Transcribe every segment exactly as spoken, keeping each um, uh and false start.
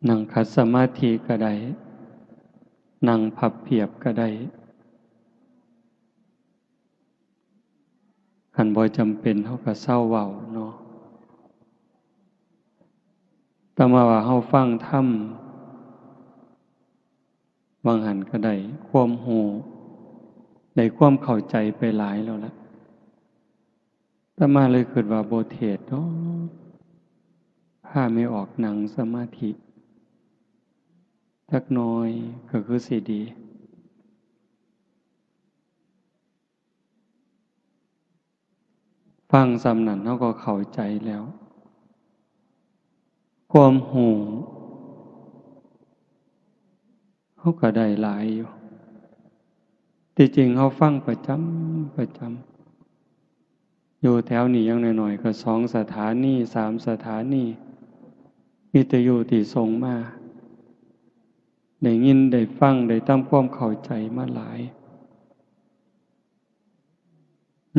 นั่งขัดสมาธิก็ได้ นั่งพับเพียบก็ได้ คันบ่จำเป็นเฮาก็เซาเว้าเนาะ แต่มาว่าเฮาฟังธรรม บางหันก็ได้ความรู้ ได้ความเข้าใจไปหลายแล้วล่ะ อาตมาเลยคิดว่าบ่เทศน์ดอก พาแม่ออกนั่งสมาธิ จักหน่อยก็คือสิดี ฟังส่ำนั้นเฮาก็เข้าใจแล้ว ความรู้เฮาก็ได้หลายอยู่ ที่จริงเฮาฟังประจำ ประจำ อยู่แถวนี้อย่างน้อยๆ ก็สองสถานี สามสถานี วิทยุที่ส่งมา ได้ยินได้ฟัง ได้ทำความเข้าใจมาหลาย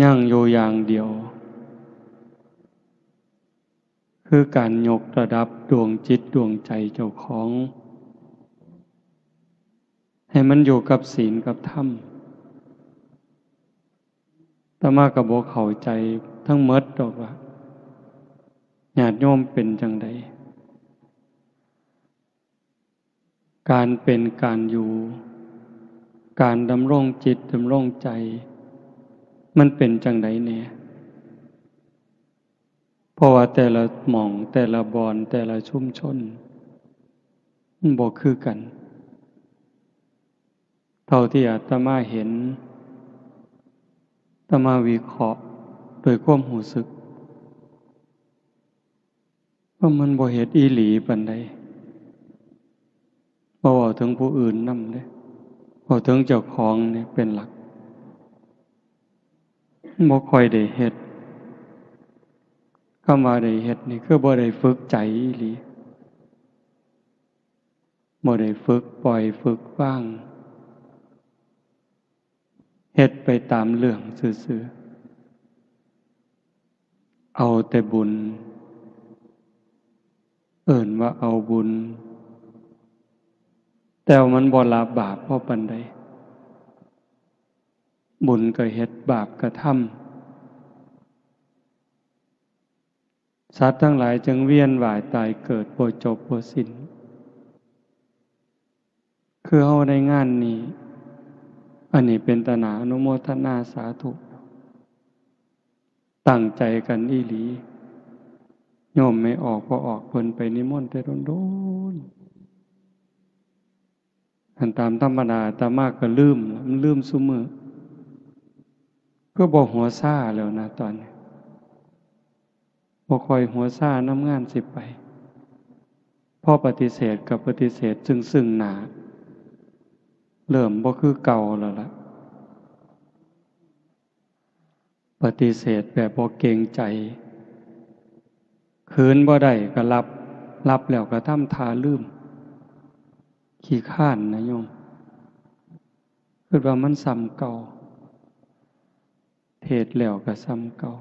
ยังอยู่อย่างเดียว คือการยกระดับดวงจิตดวงใจเจ้าของ ให้มันอยู่กับศีลกับธรรม อาตมาก็บ่เข้าใจทั้งหมดดอกว่า ญาติโยมเป็นจั่งใด การเป็นการอยู่ การดำรงจิตดำรงใจ มันเป็นจั่งใดแหน่ เพราะว่าแต่ละหม่อง แต่ละบ่อน แต่ละชุมชน มันบ่คือกัน เท่าที่อาตมาเห็น อาตมาวิเคราะห์โดยความรู้สึก ว่ามันบ่เฮ็ดอีหลีปานใด บ่เว้าถึงผู้อื่นนำเด้ เว้าถึงเจ้าของนี่เป็นหลัก บ่ค่อยได้เฮ็ด คำว่าได้เฮ็ดนี่คือบ่ได้ฝึกใจอีหลี บ่ได้ฝึกปล่อยฝึกวาง เฮ็ดไปตามเรื่องซื่อๆ เอาแต่บุญ เอิ้นว่าเอาบุญ แต่ว่ามันบ่ละบาปพอปานใด บุญก็เฮ็ด บาปก็ทำ สัตว์ทั้งหลายจึงเวียนว่ายตายเกิดบ่จบบ่สิ้น คือเฮาได้งานนี้ อันนี้เป็นตาหน้าอนุโมทนาสาธุ ตั้งใจกันอีหลี โยมแม่ออก พ่อออก เพิ่นไปนิมนต์แต่โดนๆ อันตามธรรมดาอาตมาก็ลืม มันลืมซุมื้อ คือบ่หัวซ่าแล้วนะตอนนี้ บ่ค่อยหัวซ่านำงานสิไป พอปฏิเสธก็ปฏิเสธซึ่งๆ หน้า เริ่มบ่คือเก่าแล้วล่ะ ปฏิเสธแบบบ่เกรงใจ คืนบ่ได้ก็หลับ หลับแล้วก็ทำท่าลืม ขี้คร้านนะโยม คิดว่ามันส่ำเก่า เทศน์แล้วก็ส่ำเก่า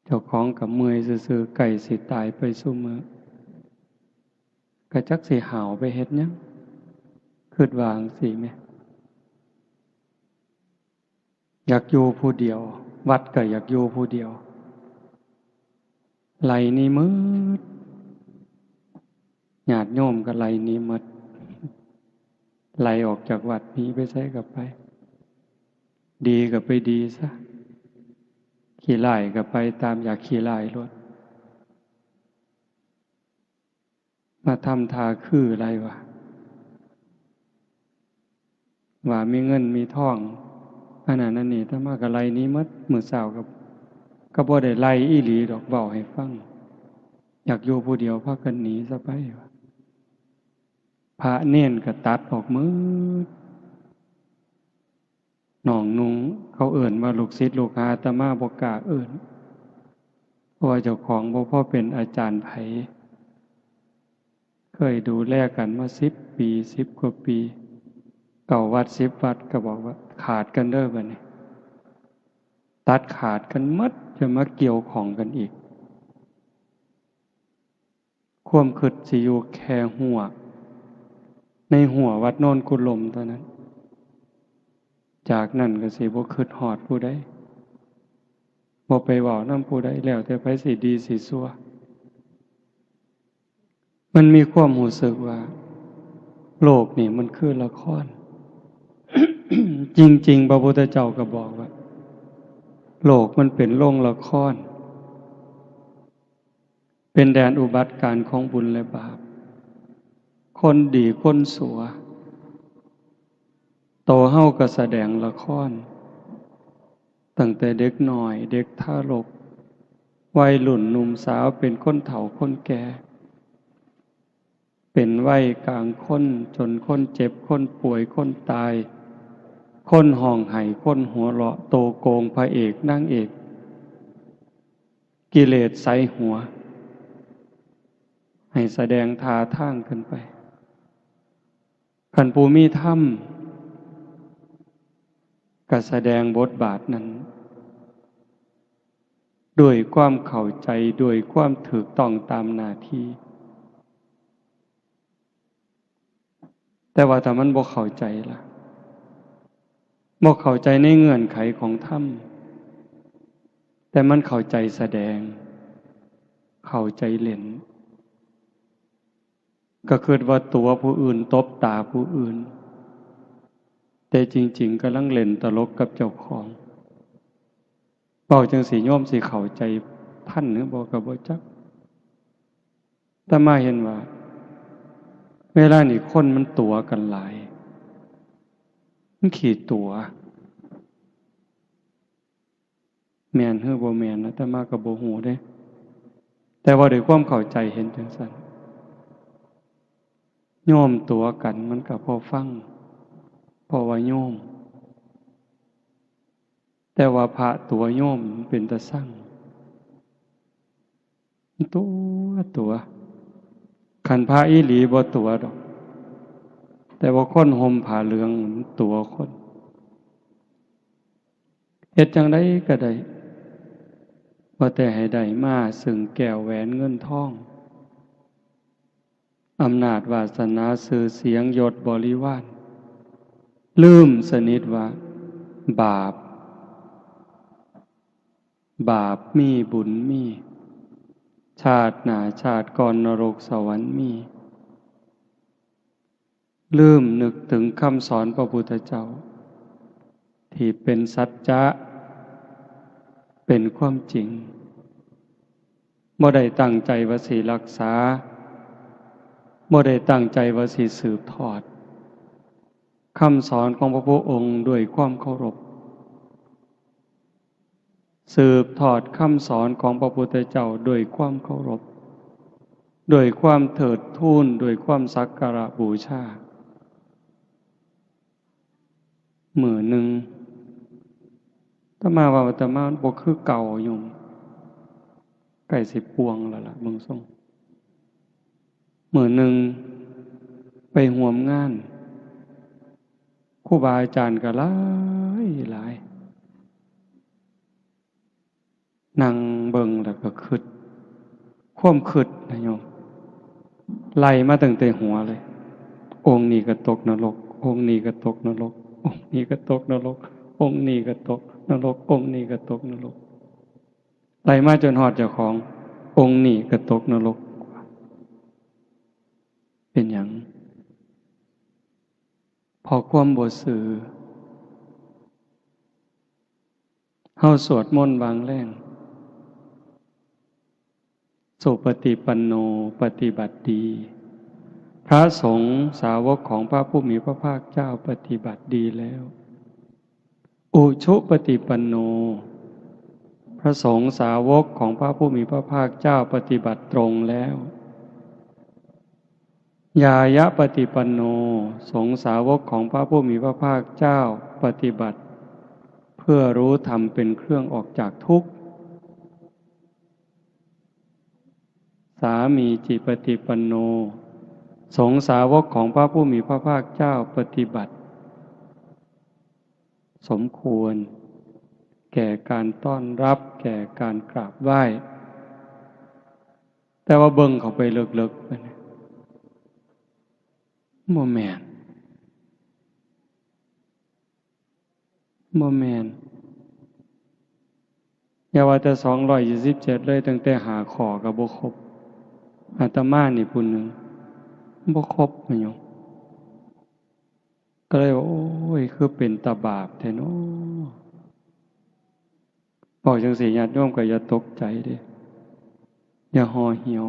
เจ้าของก็เมื่อยซื่อๆ ใกล้สิตายไปซุมื้อ ก็จักสิห้าวไปเฮ็ดหยัง คิดว่าจั่งซี้แหม อยากอยู่ผู้เดียว วัดก็อยากอยู่ผู้เดียว ไล่หนีหมด ญาติโยมก็ไล่หนีหมด ไล่ออกจากวัด หนีไปไสก็ไป ดีก็ไปดีซะ ขี้ร้ายก็ไปตามอยากขี้ร้ายโลด มาทำท่าคือหลายว่า ว่ามีเงินมีทอง อันนั้นอันนี้ อาตมาก็ไล่หนีหมด มื้อเช้าก็ ก็บ่ได้ไล่อีหลีดอก เว้าให้ฟัง อยากอยู่ผู้เดียว พากันหนีซะไปว่า พระเณรก็ตัดออกหมด น้องนุ่ง เขาเอิ้นว่าลูกศิษย์ลูกหา อาตมาบ่กล้าเอิ้น เพราะว่าเจ้าของบ่พอเป็นอาจารย์ไผ เคยดูแลกันมาสิบปี สิบกว่าปี เก้าวัด สิบวัด ก็บอกว่าขาดกันเด้อบัดนี้ ตัดขาดกันหมด จะมาเกี่ยวข้องกันอีก ความคิดสิอยู่แค่ฮั้ว ในฮั้ววัดโนนกุลมเท่านั้น จากนั้นก็สิบ่คิดฮอดผู้ใด บ่ไปเว้านำผู้ใด แล้วแต่ไผสิดีสิชั่ว มันมีความรู้สึกว่า โลกนี่มันคือละคร จริงๆ พระพุทธเจ้าก็บอกว่า โลกมันเป็นโรงละคร เป็นแดนอุบัติการณ์ของบุญและบาป คนดีคนชั่ว โตเฮาก็แสดงละคร ตั้งแต่เด็กน้อย เด็กทารก วัยรุ่นหนุ่มสาว เป็นคนเฒ่าคนแก่ เป็นวัยกลางคน จนคนเจ็บ คนป่วย คนตาย คนฮ้องไห้ คนหัวเราะ โตโกง พระเอก นางเอก กิเลสใส่หัว ให้แสดงท่าทางขึ้นไป คันผู้มีธรรม ก็แสดงบทบาทนั้น ด้วยความเข้าใจ ด้วยความถูกต้องตามหน้าที่ แต่ว่าถ้ามันบ่เข้าใจล่ะ บ่เข้าใจในเงื่อนไขของธรรม แต่มันเข้าใจแสดง เข้าใจเล่น ก็คิดว่าตั๋วผู้อื่น ตบตาผู้อื่น แต่จริงๆ กำลังเล่นตลกกับเจ้าของ เว้าจั่งซี้โยมสิเข้าใจทันหรือบ่ก็บ่จัก อาตมาเห็นว่า เวลานี้คนมันตั๋วกันหลาย มันขี้ตั๋ว แม่นหรือบ่แม่น อาตมาก็บ่ฮู้เด้ แต่ว่าด้วยความเข้าใจเห็นจั่งซั้น โยมตั๋วกันมันก็พอฟัง เพราะว่าโยม แต่ว่าพระตั๋วโยมมันเป็นตาซัง ตั๋ว ตั๋ว คันพระอีหลีบ่ตั๋วดอก แต่ว่าคนห่มผ้าเหลืองมันตั๋วคน เฮ็ดจั่งใดก็ได้ ว่าแต่ให้ได้มาซึ่งแก้วแหวนเงินทอง อำนาจวาสนา ชื่อเสียง ยศบริวาร ลืมสนิทว่า บาป บาปมี บุญมี ชาติหน้าชาติก่อน นรกสวรรค์มี ลืมนึกถึงคำสอนพระพุทธเจ้า ที่เป็นสัจจะ เป็นความจริง บ่ได้ตั้งใจว่าสิรักษา บ่ได้ตั้งใจว่าสิสืบทอด คำสอนของพระพุทธองค์ด้วยความเคารพ สืบทอดคำสอนของพระพุทธเจ้าด้วยความเคารพ ด้วยความเทิดทูน ด้วยความสักการะบูชา มื้อหนึ่ง อาตมาว่าอาตมาบ่คือเก่าโยม ใกล้สิป่วงแล้วล่ะ เบิ่งทรง มื้อหนึ่ง ไปร่วมงาน ครูบาอาจารย์ก็หลายหลาย นั่งเบิ่งแล้วก็คิด ความคิดนะโยม ไล่มาตั้งแต่หัวเลย องค์นี้ก็ตกนรก องค์นี้ก็ตกนรก องค์นี้ก็ตกนรก องค์นี้ก็ตกนรก องค์นี้ก็ตกนรก ไล่มาจนฮอดเจ้าของ องค์นี้ก็ตกนรก เป็นหยัง เพราะความบ่ซื่อ เฮาสวดมนต์วางแรง สุปฏิปันโน ปฏิบัติดี พระสงฆ์สาวกของพระผู้มีพระภาคเจ้าปฏิบัติดีแล้ว อุชุปฏิปันโน พระสงฆ์สาวกของพระผู้มีพระภาคเจ้าปฏิบัติตรงแล้ว ญาญาปฏิปันโน สงฆ์สาวกของพระผู้มีพระภาคเจ้าปฏิบัติ เพื่อรู้ธรรมเป็นเครื่องออกจากทุกข์ สามีจิปฏิปันโน สงฆ์สาวกของพระผู้มีพระภาคเจ้าปฏิบัติ สมควร แก่การต้อนรับ แก่การกราบไหว้ แต่ว่าเบิ่งเข้าไปเลิกๆ ไปเนี่ย บ่แม่น บ่แม่น อย่าว่าแต่สองร้อยยี่สิบเจ็ดเลย ตั้งแต่ห้าข้อก็บ่ครบ อาตมานี่ผู้หนึ่ง บ่ครบ แม่นหยัง ก็เลยว่า โอ้ย คือเป็นตาบาปแท้น้อ บอกจังซี้ ญาติโยมก็อย่าตกใจเด้ อย่าห่อเหี่ยว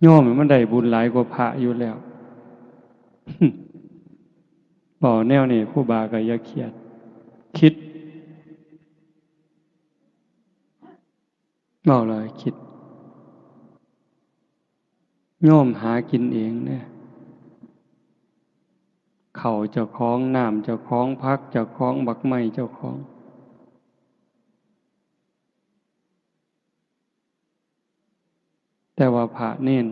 โยมมันได้บุญหลายกว่าพระอยู่แล้ว บอกแนวนี้ ครูบาก็อย่าเครียด คิด เว้าแล้วคิด โยมหากินเองเด้ ข้าวเจ้าของ น้ำเจ้าของ ผักเจ้าของ บักไม้เจ้าของ แต่ว่าพระเณร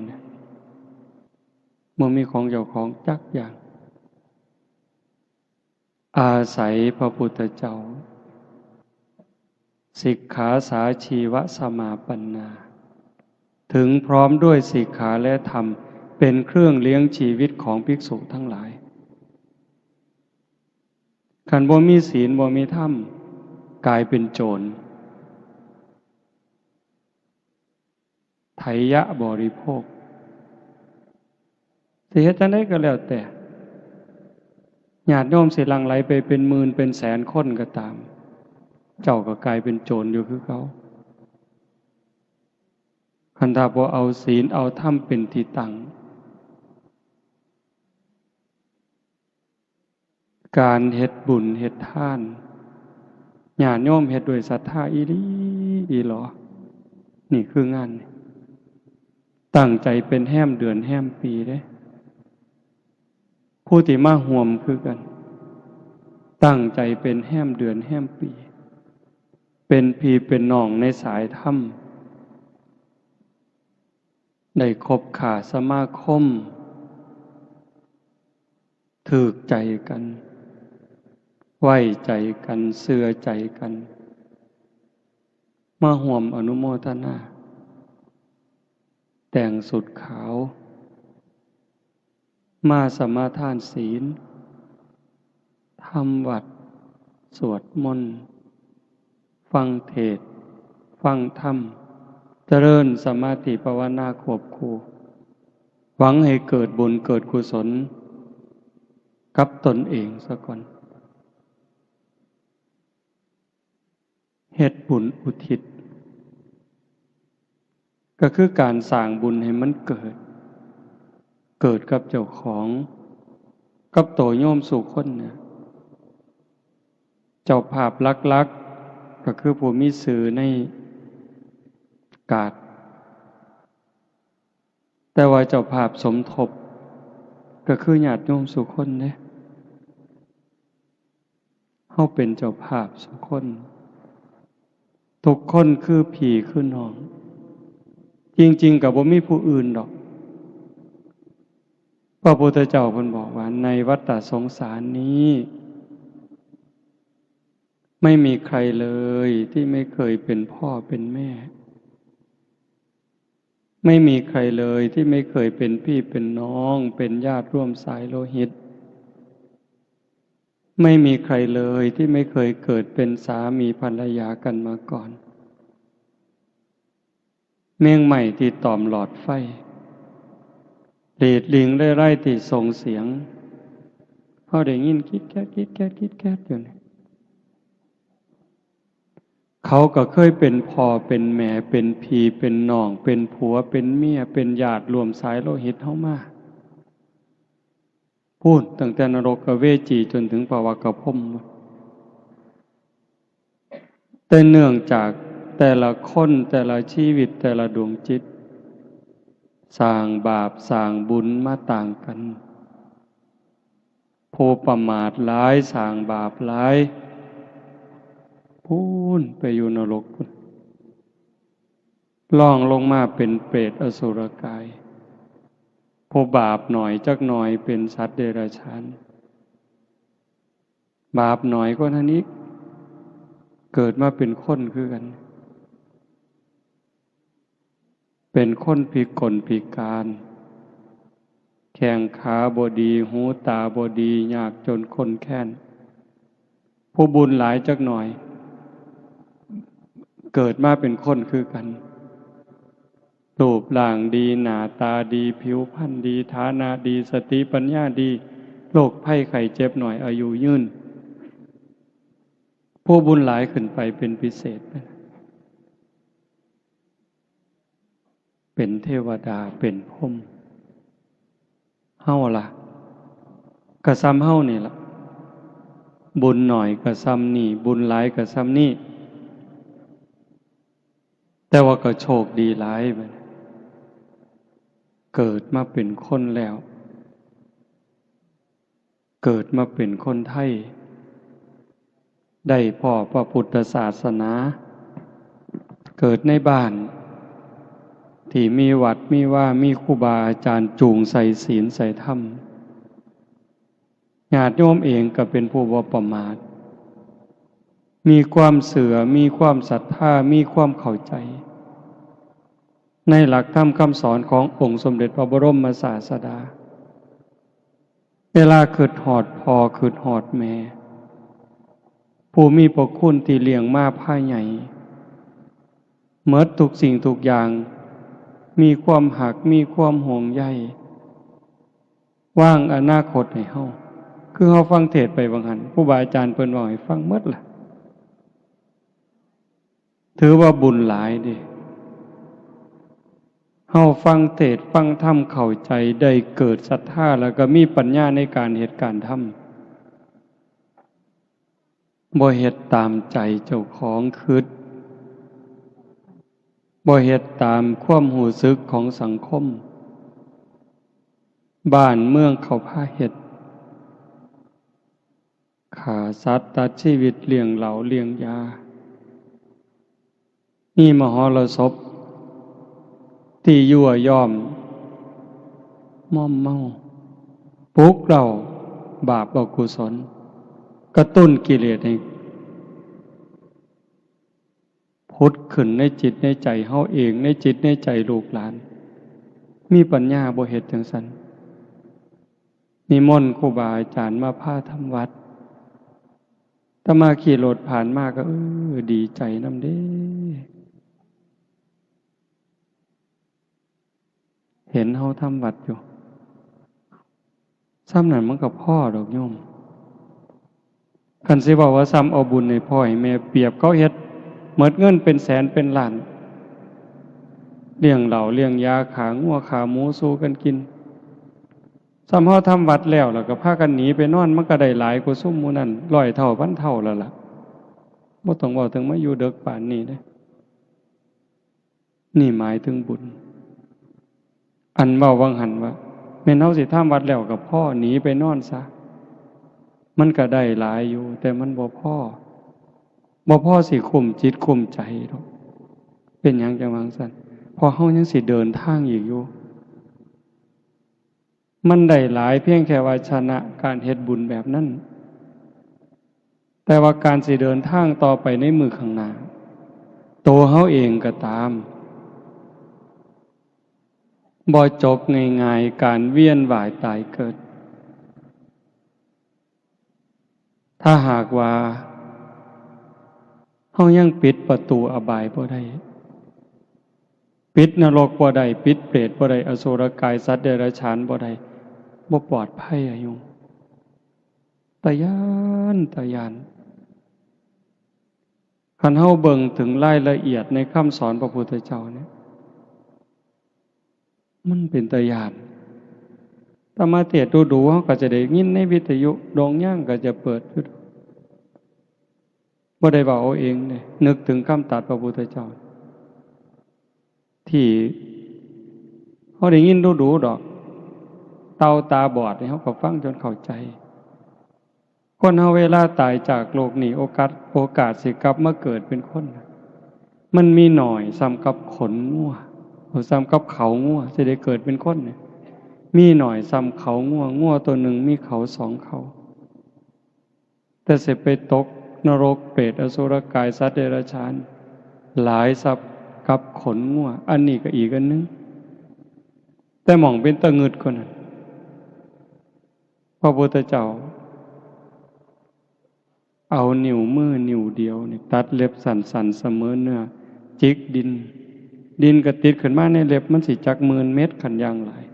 บ่มีของเจ้าของจักอย่าง อาศัยพระพุทธเจ้า สิกขาสาชีวสมาปันนา ถึงพร้อมด้วยสิกขาและธรรม เป็นเครื่องเลี้ยงชีวิตของภิกษุทั้งหลาย คันบ่มีศีล บ่มีธรรม กลายเป็นโจร ไถยะบริโภค สิเฮ็ดจั่งใดก็แล้วแต่ ญาติโยมสิหลั่งไหลไปเป็นหมื่นเป็นแสนคนก็ตาม เจ้าก็กลายเป็นโจรอยู่คือเก่า คันถ้าบ่เอาศีลเอาธรรมเป็นที่ตั้ง การเฮ็ดบุญเฮ็ดทาน ญาติโยมเฮ็ดด้วยศรัทธาอีหลีอีหลอ นี่คืองาน ตั้งใจเป็นแฮมเดือนแฮมปีเด้ ผู้ที่มาร่วมคือกัน ตั้งใจเป็นแฮมเดือนแฮมปี เป็นพี่เป็นน้องในสายธรรม ได้คบค้าสมาคม ถืกใจกัน ไว้ใจกัน เชื่อใจกัน มาร่วมอนุโมทนา แต่งชุดขาว มาสมาทานศีล ทำวัตร สวดมนต์ ฟังเทศน์ ฟังธรรม เจริญสมาธิภาวนาควบคู่ หวังให้เกิดบุญเกิดกุศลกับตนเองซะก่อน เฮ็ดบุญอุทิศ ก็คือการสร้างบุญให้มันเกิด เกิดกับเจ้าของ กับโตโยมสู่คนเนี่ย เจ้าภาพหลักๆ ก็คือผู้มีชื่อในการ์ด แต่ว่าเจ้าภาพสมทบ ก็คือญาติโยมสู่คนเด้ เฮาเป็นเจ้าภาพสู่คน ทุกคนคือพี่คือน้อง จริงๆ ก็บ่มีผู้อื่นดอก พระพุทธเจ้าเพิ่นบอกว่า ในวัฏฏะสงสารนี้ ไม่มีใครเลยที่ไม่เคยเป็นพ่อเป็นแม่ ไม่มีใครเลยที่ไม่เคยเป็นพี่เป็นน้อง เป็นญาติร่วมสายโลหิต ไม่มีใครเลยที่ไม่เคยเกิดเป็นสามีภรรยากันมาก่อน เม่งใหม่ที่ตอมหลอดไฟ หลีดลิงเร่ไร่ที่ส่งเสียง เฮาได้ยินคิดแคดคิดแคดคิดแคดอยู่นี่ เขาก็เคยเป็นพ่อเป็นแม่ เป็นพี่เป็นน้อง เป็นผัวเป็นเมีย เป็นญาติร่วมสายโลหิตเฮามา พู้นตั้งแต่นรกเวจีจนถึงปวกพรหม แต่เนื่องจากแต่ละคนแต่ละชีวิตแต่ละดวงจิต สร้างบาปสร้างบุญมาต่างกัน ผู้ประมาทหลายสร้างบาปหลาย พู้นไปอยู่นรกพู้น ล่องลงมาเป็นเปรตอสุรกาย ผู้บาปหน่อยจักหน่อยเป็นสัตว์เดรัจฉาน บาปหน่อยกว่านั้นอีก เกิดมาเป็นคนคือกัน เป็นคนพิกลพิการ แข้งขาบ่ดี หูตาบ่ดี ยากจนข้นแค้น ผู้บุญหลายจักหน่อย เกิดมาเป็นคนคือกัน รูปร่างดี หน้าตาดี ผิวพรรณดี ฐานะดี สติปัญญาดี โรคภัยไข้เจ็บน้อย อายุยืน ผู้บุญหลายขึ้นไปเป็นพิเศษ เป็นเทวดา เป็นพรหม เฮาล่ะ กะส่ำเฮานี่ล่ะ บุญน้อยกะส่ำนี่ บุญหลายกะส่ำนี่ แต่ว่าก็โชคดีหลายบัดนี้ เกิดมาเป็นคนแล้ว เกิดมาเป็นคนไทย ได้พ้อพระพุทธศาสนา เกิดในบ้าน ที่มีวัดมีวา มีครูบาอาจารย์จูงใส่ศีลใส่ธรรม ญาติโยมเองก็เป็นผู้บ่ประมาท มีความเชื่อ มีความศรัทธา มีความเข้าใจ ในหลักธรรมคำสอนขององค์สมเด็จพระบรมศาสดา เวลาคิดฮอดพ่อ คิดฮอดแม่ ผู้มีพระคุณที่เลี้ยงมาพาใหญ่ หมดทุกสิ่งทุกอย่าง มีความฮัก มีความห่วงใย วางอนาคตให้เฮา คือเฮาฟังเทศน์ไปว่าหั่น ครูบาอาจารย์เพิ่นเว้าให้ฟังหมดล่ะ ถือว่าบุญหลายเด้ เฮาฟังเทศน์ฟังธรรมเข้าใจ ได้เกิดศรัทธา แล้วก็มีปัญญาในการเฮ็ดการทำ บ่เฮ็ดตามใจเจ้าของคิด บ่เฮ็ดตามความรู้สึกของสังคม บ้านเมืองเขาพาเฮ็ด ฆ่าสัตว์ตัดชีวิต เลี้ยงเหล้าเลี้ยงยา มีมหรสพที่ยั่วยอม มอมเมา ปลุกเร้าบาปอกุศล กระตุ้นกิเลสให้ผุดขึ้นในจิตในใจเฮาเอง ในจิตในใจลูกหลาน มีปัญญาบ่เฮ็ดจั่งซั้น นิมนต์ครูบาอาจารย์มาพาทำวัด อาตมาขี่รถผ่านมาก็ เออ ดีใจนำเด้ เห็นเฮาทำวัดอยู่ ส่ำนั้นมันก็พอดอกโยม คันสิเว้าว่าส่ำเอาบุญให้พ่อให้แม่ เปรียบเขาเฮ็ดหมดเงินเป็นแสนเป็นล้าน เลี้ยงเหล้าเลี้ยงยา ฆ่างัวฆ่าหมูสู่กันกิน ส่ำเฮาทำวัดแล้ว แล้วก็พากันหนีไปนอน มันก็ได้หลายกว่าซุมหมู่นั้น ร้อยเท่าพันเท่าแล้วล่ะ บ่ต้องเว้าถึงมาอยู่เดิกปานนี้เด้ นี่หมายถึงบุญ อันเว้าวังหั้นว่า แม่นเฮาสิทำวัดแล้วก็พอ หนีไปนอนซะ มันก็ได้หลายอยู่ แต่มันบ่พอ บ่พอสิคุ้มจิตคุ้มใจดอก เป็นหยังจั่งว่าจั่งซั้น เพราะเฮายังสิเดินทางอีกอยู่ มันได้หลายเพียงแค่ว่าชนะการเฮ็ดบุญแบบนั้น แต่ว่าการสิเดินทางต่อไปในมื้อข้างหน้า ตัวเฮาเองก็ตาม บ่จบง่ายๆ การเวียนว่ายตายเกิด ถ้าหากว่าเฮายังปิดประตูอบายบ่ได้ ปิดนรกบ่ได้ ปิดเปรตบ่ได้ อสุรกายสัตว์เดรัจฉานบ่ได้ บ่ปลอดภัยอะโยม ตาย้าน ตาย้าน คันเฮาเบิ่งถึงรายละเอียดในคำสอนพระพุทธเจ้าเนี่ย มันเป็นตาย้าน อาตมาเทศน์ดูๆ เฮาก็จะได้ยินในวิทยุ โด่งยางก็จะเปิดอยู่ บ่ได้เว้าเอาเองเด้ นึกถึงคำตรัสพระพุทธเจ้า ที่เฮาได้ยินดูๆ ดอก เต่าตาบอดนี่เฮาก็ฟังจนเข้าใจ คนเฮาเวลาตายจากโลกนี้ โอกาส โอกาสสิกลับมาเกิดเป็นคนน่ะ มันมีน้อยส่ำกับขนงัว โอ้ ส่ำกับเขางัว สิได้เกิดเป็นคนเนี่ย มีน้อยส่ำเขางัว งัวตัวหนึ่งมีเขาสองเขา แต่สิไปตกนรก เปรต อสุรกาย สัตว์เดรัจฉาน หลายส่ำ กับขนงัว อันนี้ก็อีกอันหนึ่ง แต่หม่องเป็นตะงึดกว่านั้น พระพุทธเจ้า เอานิ้วมือนิ้วเดียวนี่ตัดเล็บสั้นๆเสมอเนื้อ จิกดิน ดินก็ติดขึ้นมาในเล็บ มันสิจักหมื่นเม็ดคันอย่างหลาย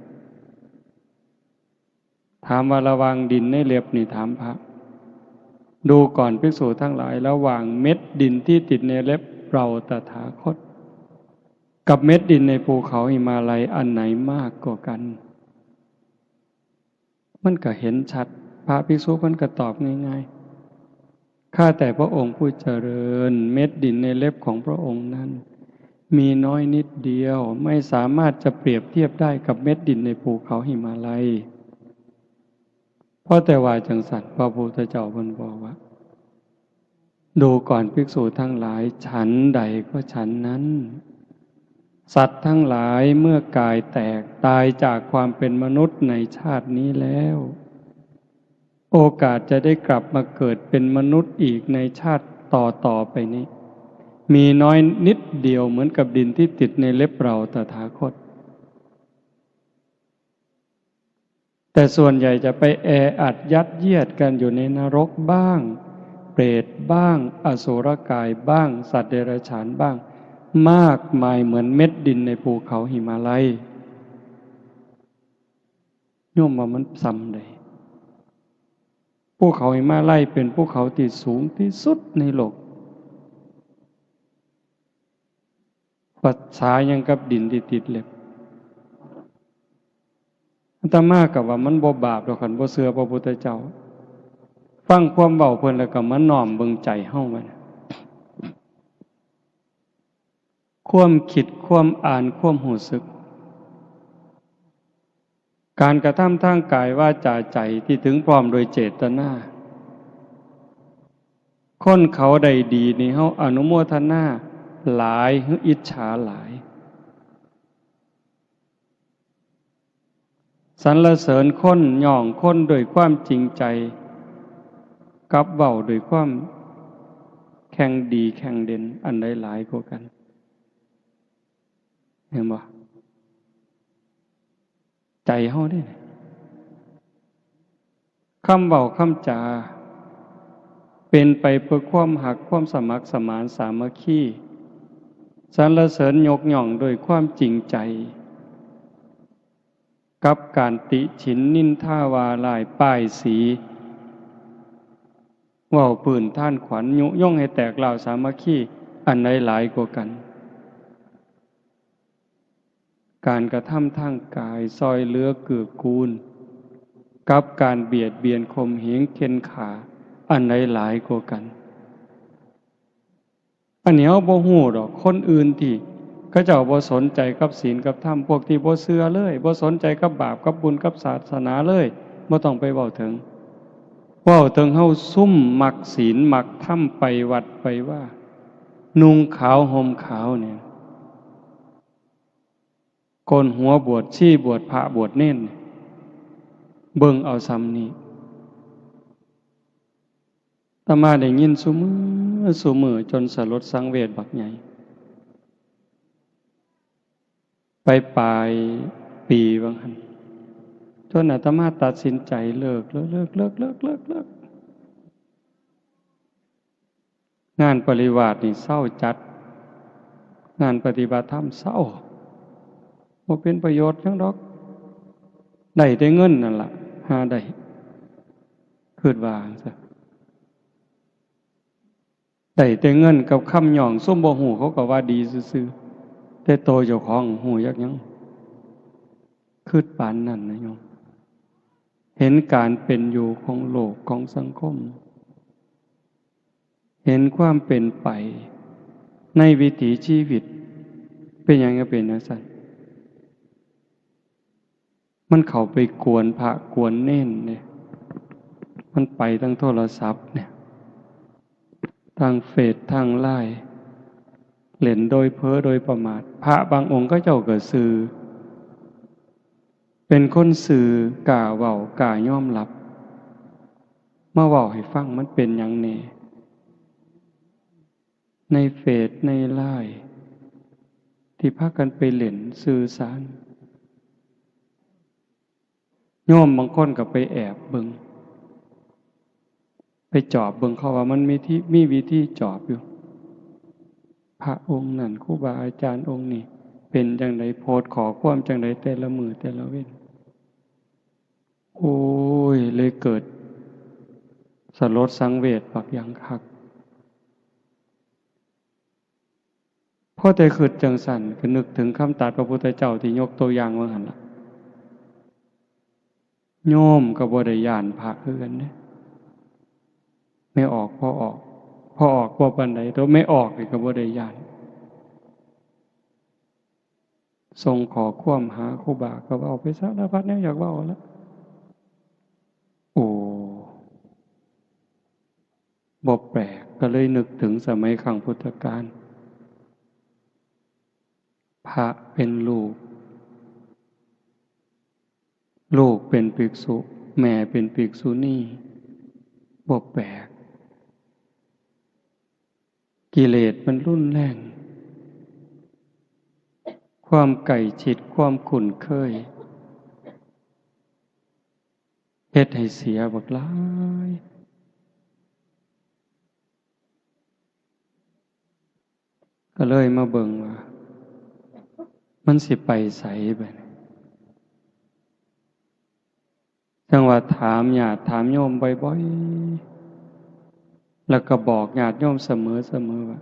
ถามว่าระหว่างดินในเล็บนี่ ถามพระ ดูก่อนภิกษุทั้งหลาย ระหว่างเม็ดดินที่ติดในเล็บเราตถาคต กับเม็ดดินในภูเขาหิมาลัย อันไหนมากกว่ากัน มันก็เห็นชัด พระภิกษุมันก็ตอบง่ายๆ ข้าแต่พระองค์ผู้เจริญ เม็ดดินในเล็บของพระองค์นั้น มีน้อยนิดเดียว ไม่สามารถจะเปรียบเทียบได้กับเม็ดดินในภูเขาหิมาลัย เพราะแต่ว่าจังสัน พระพุทธเจ้าเพิ่นบอกว่า ดูก่อนภิกษุทั้งหลาย ฉันใดก็ฉันนั้น สัตว์ทั้งหลายเมื่อกายแตกตายจากความเป็นมนุษย์ในชาตินี้แล้ว โอกาสจะได้กลับมาเกิดเป็นมนุษย์อีกในชาติต่อๆไปนี้ มีน้อยนิดเดียวเหมือนกับดินที่ติดในเล็บเราตถาคต แต่ส่วนใหญ่จะไปแออัดยัดเยียดกันอยู่ในนรกบ้าง เปรตบ้าง อสุรกายบ้าง สัตว์เดรัจฉานบ้าง มากมายเหมือนเม็ดดินในภูเขาหิมาลัย โยมว่ามันส่ำใด ภูเขาหิมาลัยเป็นภูเขาที่สูงที่สุดในโลก ประสาหยังกับดินที่ติดเล็บ อาตมาก็ว่ามันบ่บาปดอก คันบ่เชื่อพระพุทธเจ้า ฟังความเว้าเพิ่นแล้วก็มาน้อมเบิ่งใจเฮาไว้นะ ความคิด ความอ่าน ความรู้สึก การกระทำทางกายวาจาใจที่ถึงพร้อมโดยเจตนา คนเขาได้ดีนี่เฮาอนุโมทนาหลายหรืออิจฉาหลาย สรรเสริญคน ย่องคนด้วยความจริงใจ กับเว้าด้วยความแข่งดีแข่งเด่น อันใดหลายกว่ากัน เห็นบ่ ใจเฮาเด้ คำเว้าคำจา เป็นไปเพื่อความฮัก ความสมัครสมานสามัคคี สรรเสริญยกย่องด้วยความจริงใจ กับการติฉินนินทาว่าร้ายป้ายสี เว้าปื้นท่านขวัญ ยุยงให้แตกร้าวสามัคคี อันใดหลายกว่ากัน การกระทำทางกายซอยเหลือเกื้อกูล กับการเบียดเบียนข่มเหงเข่นฆ่า อันใดหลายกว่ากัน อันนี้เฮาบ่ฮู้ดอก คนอื่นที่เขาเจ้าบ่สนใจกับศีลกับธรรม พวกที่บ่เชื่อเลย บ่สนใจกับบาปกับบุญกับศาสนาเลย บ่ต้องไปเว้าถึง เว้าถึงเฮาซุมมักศีลมักธรรม ไปวัดไปวา นุ่งขาวห่มขาวเนี่ย โกนหัวบวชชี บวชพระบวชเณร เบิ่งเอาส่ำนี้ อาตมาได้ยินซุมื้อซุมื้อจนสลดสังเวชบักใหญ่ ไปปลายปีว่าหั่น จนอาตมาตัดสินใจเลิก เลิก เลิก งานปริวาสนี่เซาจัด งานปฏิบัติธรรมเซา บ่เป็นประโยชน์หยังดอก ได้แต่เงินนั่นล่ะ หาได้ คิดว่าจั่งซั้น ได้แต่เงินกับคำย่อง ซุมบ่ฮู้เขาก็ว่าดีซื่อๆ แต่โตเจ้าของฮู้จักหยัง คิดปานนั้นนะโยม เห็นการเป็นอยู่ของโลกของสังคม เห็นความเป็นไปในวิถีชีวิต เป็นหยังจั่งเป็นจั่งซั้น มันเข้าไปกวนพระกวนเณรเนี่ย มันไปทางโทรศัพท์เนี่ย ทางเฟซ ทางไลน์ เล่นโดยเผลอโดยประมาท พระบางองค์เขาเจ้าก็ซื่อ เป็นคนซื่อ กล้าเว้า กล้ายอมรับ มาเว้าให้ฟัง มันเป็นหยังแน่ ในเฟซ ในไลน์ ที่พากันไปเล่นสื่อสาร โยมบางคนก็ไปแอบเบิ่ง ไปจอบเบิ่งเขาว่ามันมีที่ มีวิธีจอบอยู่ พระองค์นั่น ครูบาอาจารย์องค์นี้ เป็นจั่งใด โพสต์ข้อความจั่งใด แต่ละมื้อแต่ละเว็น โอ้ย เลยเกิดสลดสังเวชบักอย่างคัก พอแต่คิดจั่งซั้น ก็นึกถึงคำตรัสพระพุทธเจ้าที่ยกตัวอย่างว่าหั่นล่ะ โยมก็บ่ได้ย้านพระคือกันเด้ แม่ออกพ่อออก พ่อออกบ่ปานใด แต่แม่ออกนี่ก็บ่ได้ย้าน ส่งข้อความหาครูบา ก็เว้าไปสารพัดแนวอยากเว้าละ โอ้ บ่แปลก ก็เลยนึกถึงสมัยครั้งพุทธกาล พระเป็นลูก ลูกเป็นภิกษุ แม่เป็นภิกษุณี บ่แปลก กิเลสมันรุนแรง ความใกล้ชิด ความคุ้นเคย เฮ็ดให้เสียบักหลาย ก็เลยมาเบิ่งว่า มันสิไปไสบัดนี้ จั่งว่าถามญาติถามโยมบ่อยๆ แล้วก็บอกญาติโยมเสมอๆ ว่า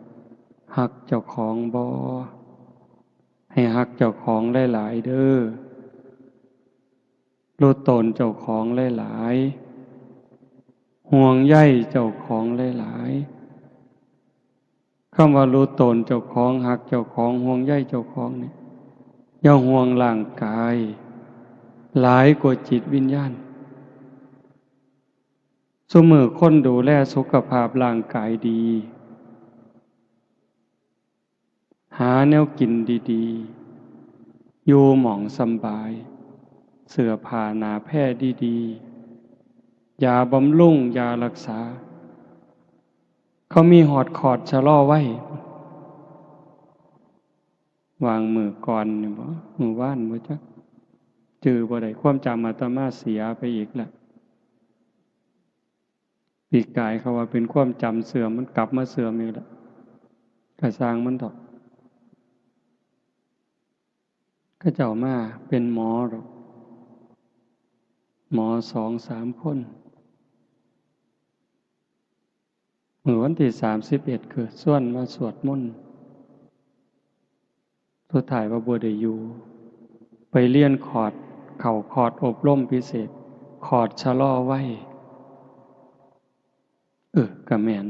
ฮักเจ้าของบ่ ให้ฮักเจ้าของหลายๆ เด้อ รู้ตนเจ้าของหลายๆ ห่วงใยเจ้าของหลายๆ คำว่ารู้ตนเจ้าของ ฮักเจ้าของ ห่วงใยเจ้าของนี่ อย่าห่วงร่างกาย หลายกว่าจิตวิญญาณ ซุมื้อคนดูแลสุขภาพร่างกายดี หาแนวกินดีๆ อยู่หม่องสำบาย เสื้อผ้าหนาแพร่ดีๆ ยาบำรุง ยารักษา เขามีฮอดคอร์สชะลอวัย วางมื้อก่อนนี่บ่ มื้อวานบ่จัก จื่อบ่ได้ ความจำอาตมาเสียไปอีกแล้ว ปีกายเขาว่าเป็นความจำเสื่อม มันกลับมาเสื่อมอีกแล้ว ก็ซ่างมันเถาะ เขาเจ้ามาเป็นหมอดอก หมอสองสามคน มื้อวันที่สามสิบเอ็ด คือชวนมาสวดมนต์ สุดท้ายว่าบ่ได้อยู่ ไปเรียนคอร์ส เข้าคอร์สอบรมพิเศษ คอร์สชะลอวัย เออ ก็แม่น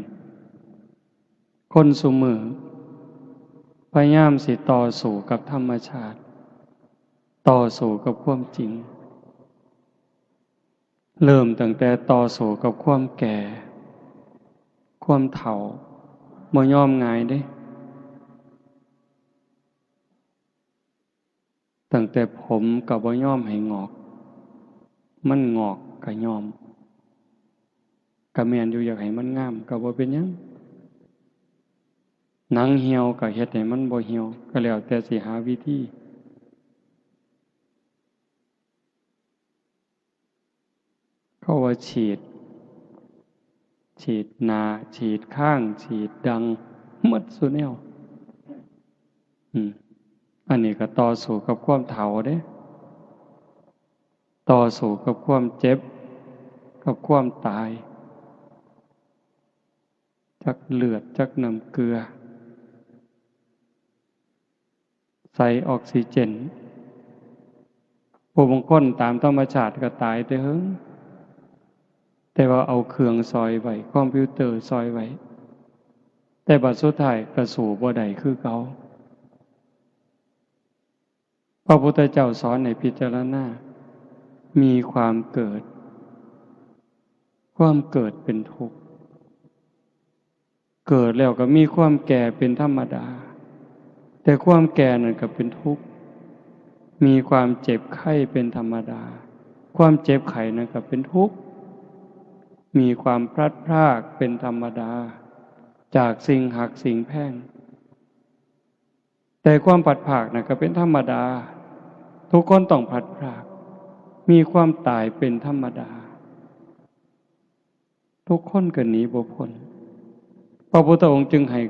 คนซุมื้อ พยายามสิต่อสู้กับธรรมชาติ ต่อสู้กับความจริง เริ่มตั้งแต่ต่อสู้กับความแก่ ความเฒ่า บ่ยอมง่ายเด้ ตั้งแต่ผมก็บ่ยอมให้งอก มันงอกก็ยอม ก็แม่นอยู่ อยากให้มันงามก็บ่เป็นหยัง หนังเหี่ยวก็เฮ็ดให้มันบ่เหี่ยว ก็แล้วแต่สิหาวิธี เขาว่าฉีด ฉีดหน้า ฉีดคาง ฉีดดัง หมดซุแนว อืม อันนี้ก็ต่อสู้กับความเฒ่าเด้ ต่อสู้กับความเจ็บ กับความตาย จักเลือด จักน้ำเกลือ ใส่ออกซิเจน ผู้บางคนตามธรรมชาติก็ตายแต่เฮิง แต่ว่าเอาเครื่องซ่อยไว้ คอมพิวเตอร์ซ่อยไว้ แต่บัดสุดท้ายก็สู้บ่ได้คือเก่า พระพุทธเจ้าสอนให้พิจารณา มีความเกิด ความเกิดเป็นทุกข์ เกิดแล้วก็มีความแก่เป็นธรรมดา แต่ความแก่นั่นก็เป็นทุกข์ มีความเจ็บไข้เป็นธรรมดา ความเจ็บไข้นั่นก็เป็นทุกข์ มีความพลัดพรากเป็นธรรมดา จากสิ่งฮักสิ่งแพง แ แต่ความพลัดพรากน่ะก็เป็นธรรมดา ทุกคนต้องพลัดพราก มีความตายเป็นธรรมดา ทุกคนก็หนีบ่พ้น พระพุทธองค์จึงให้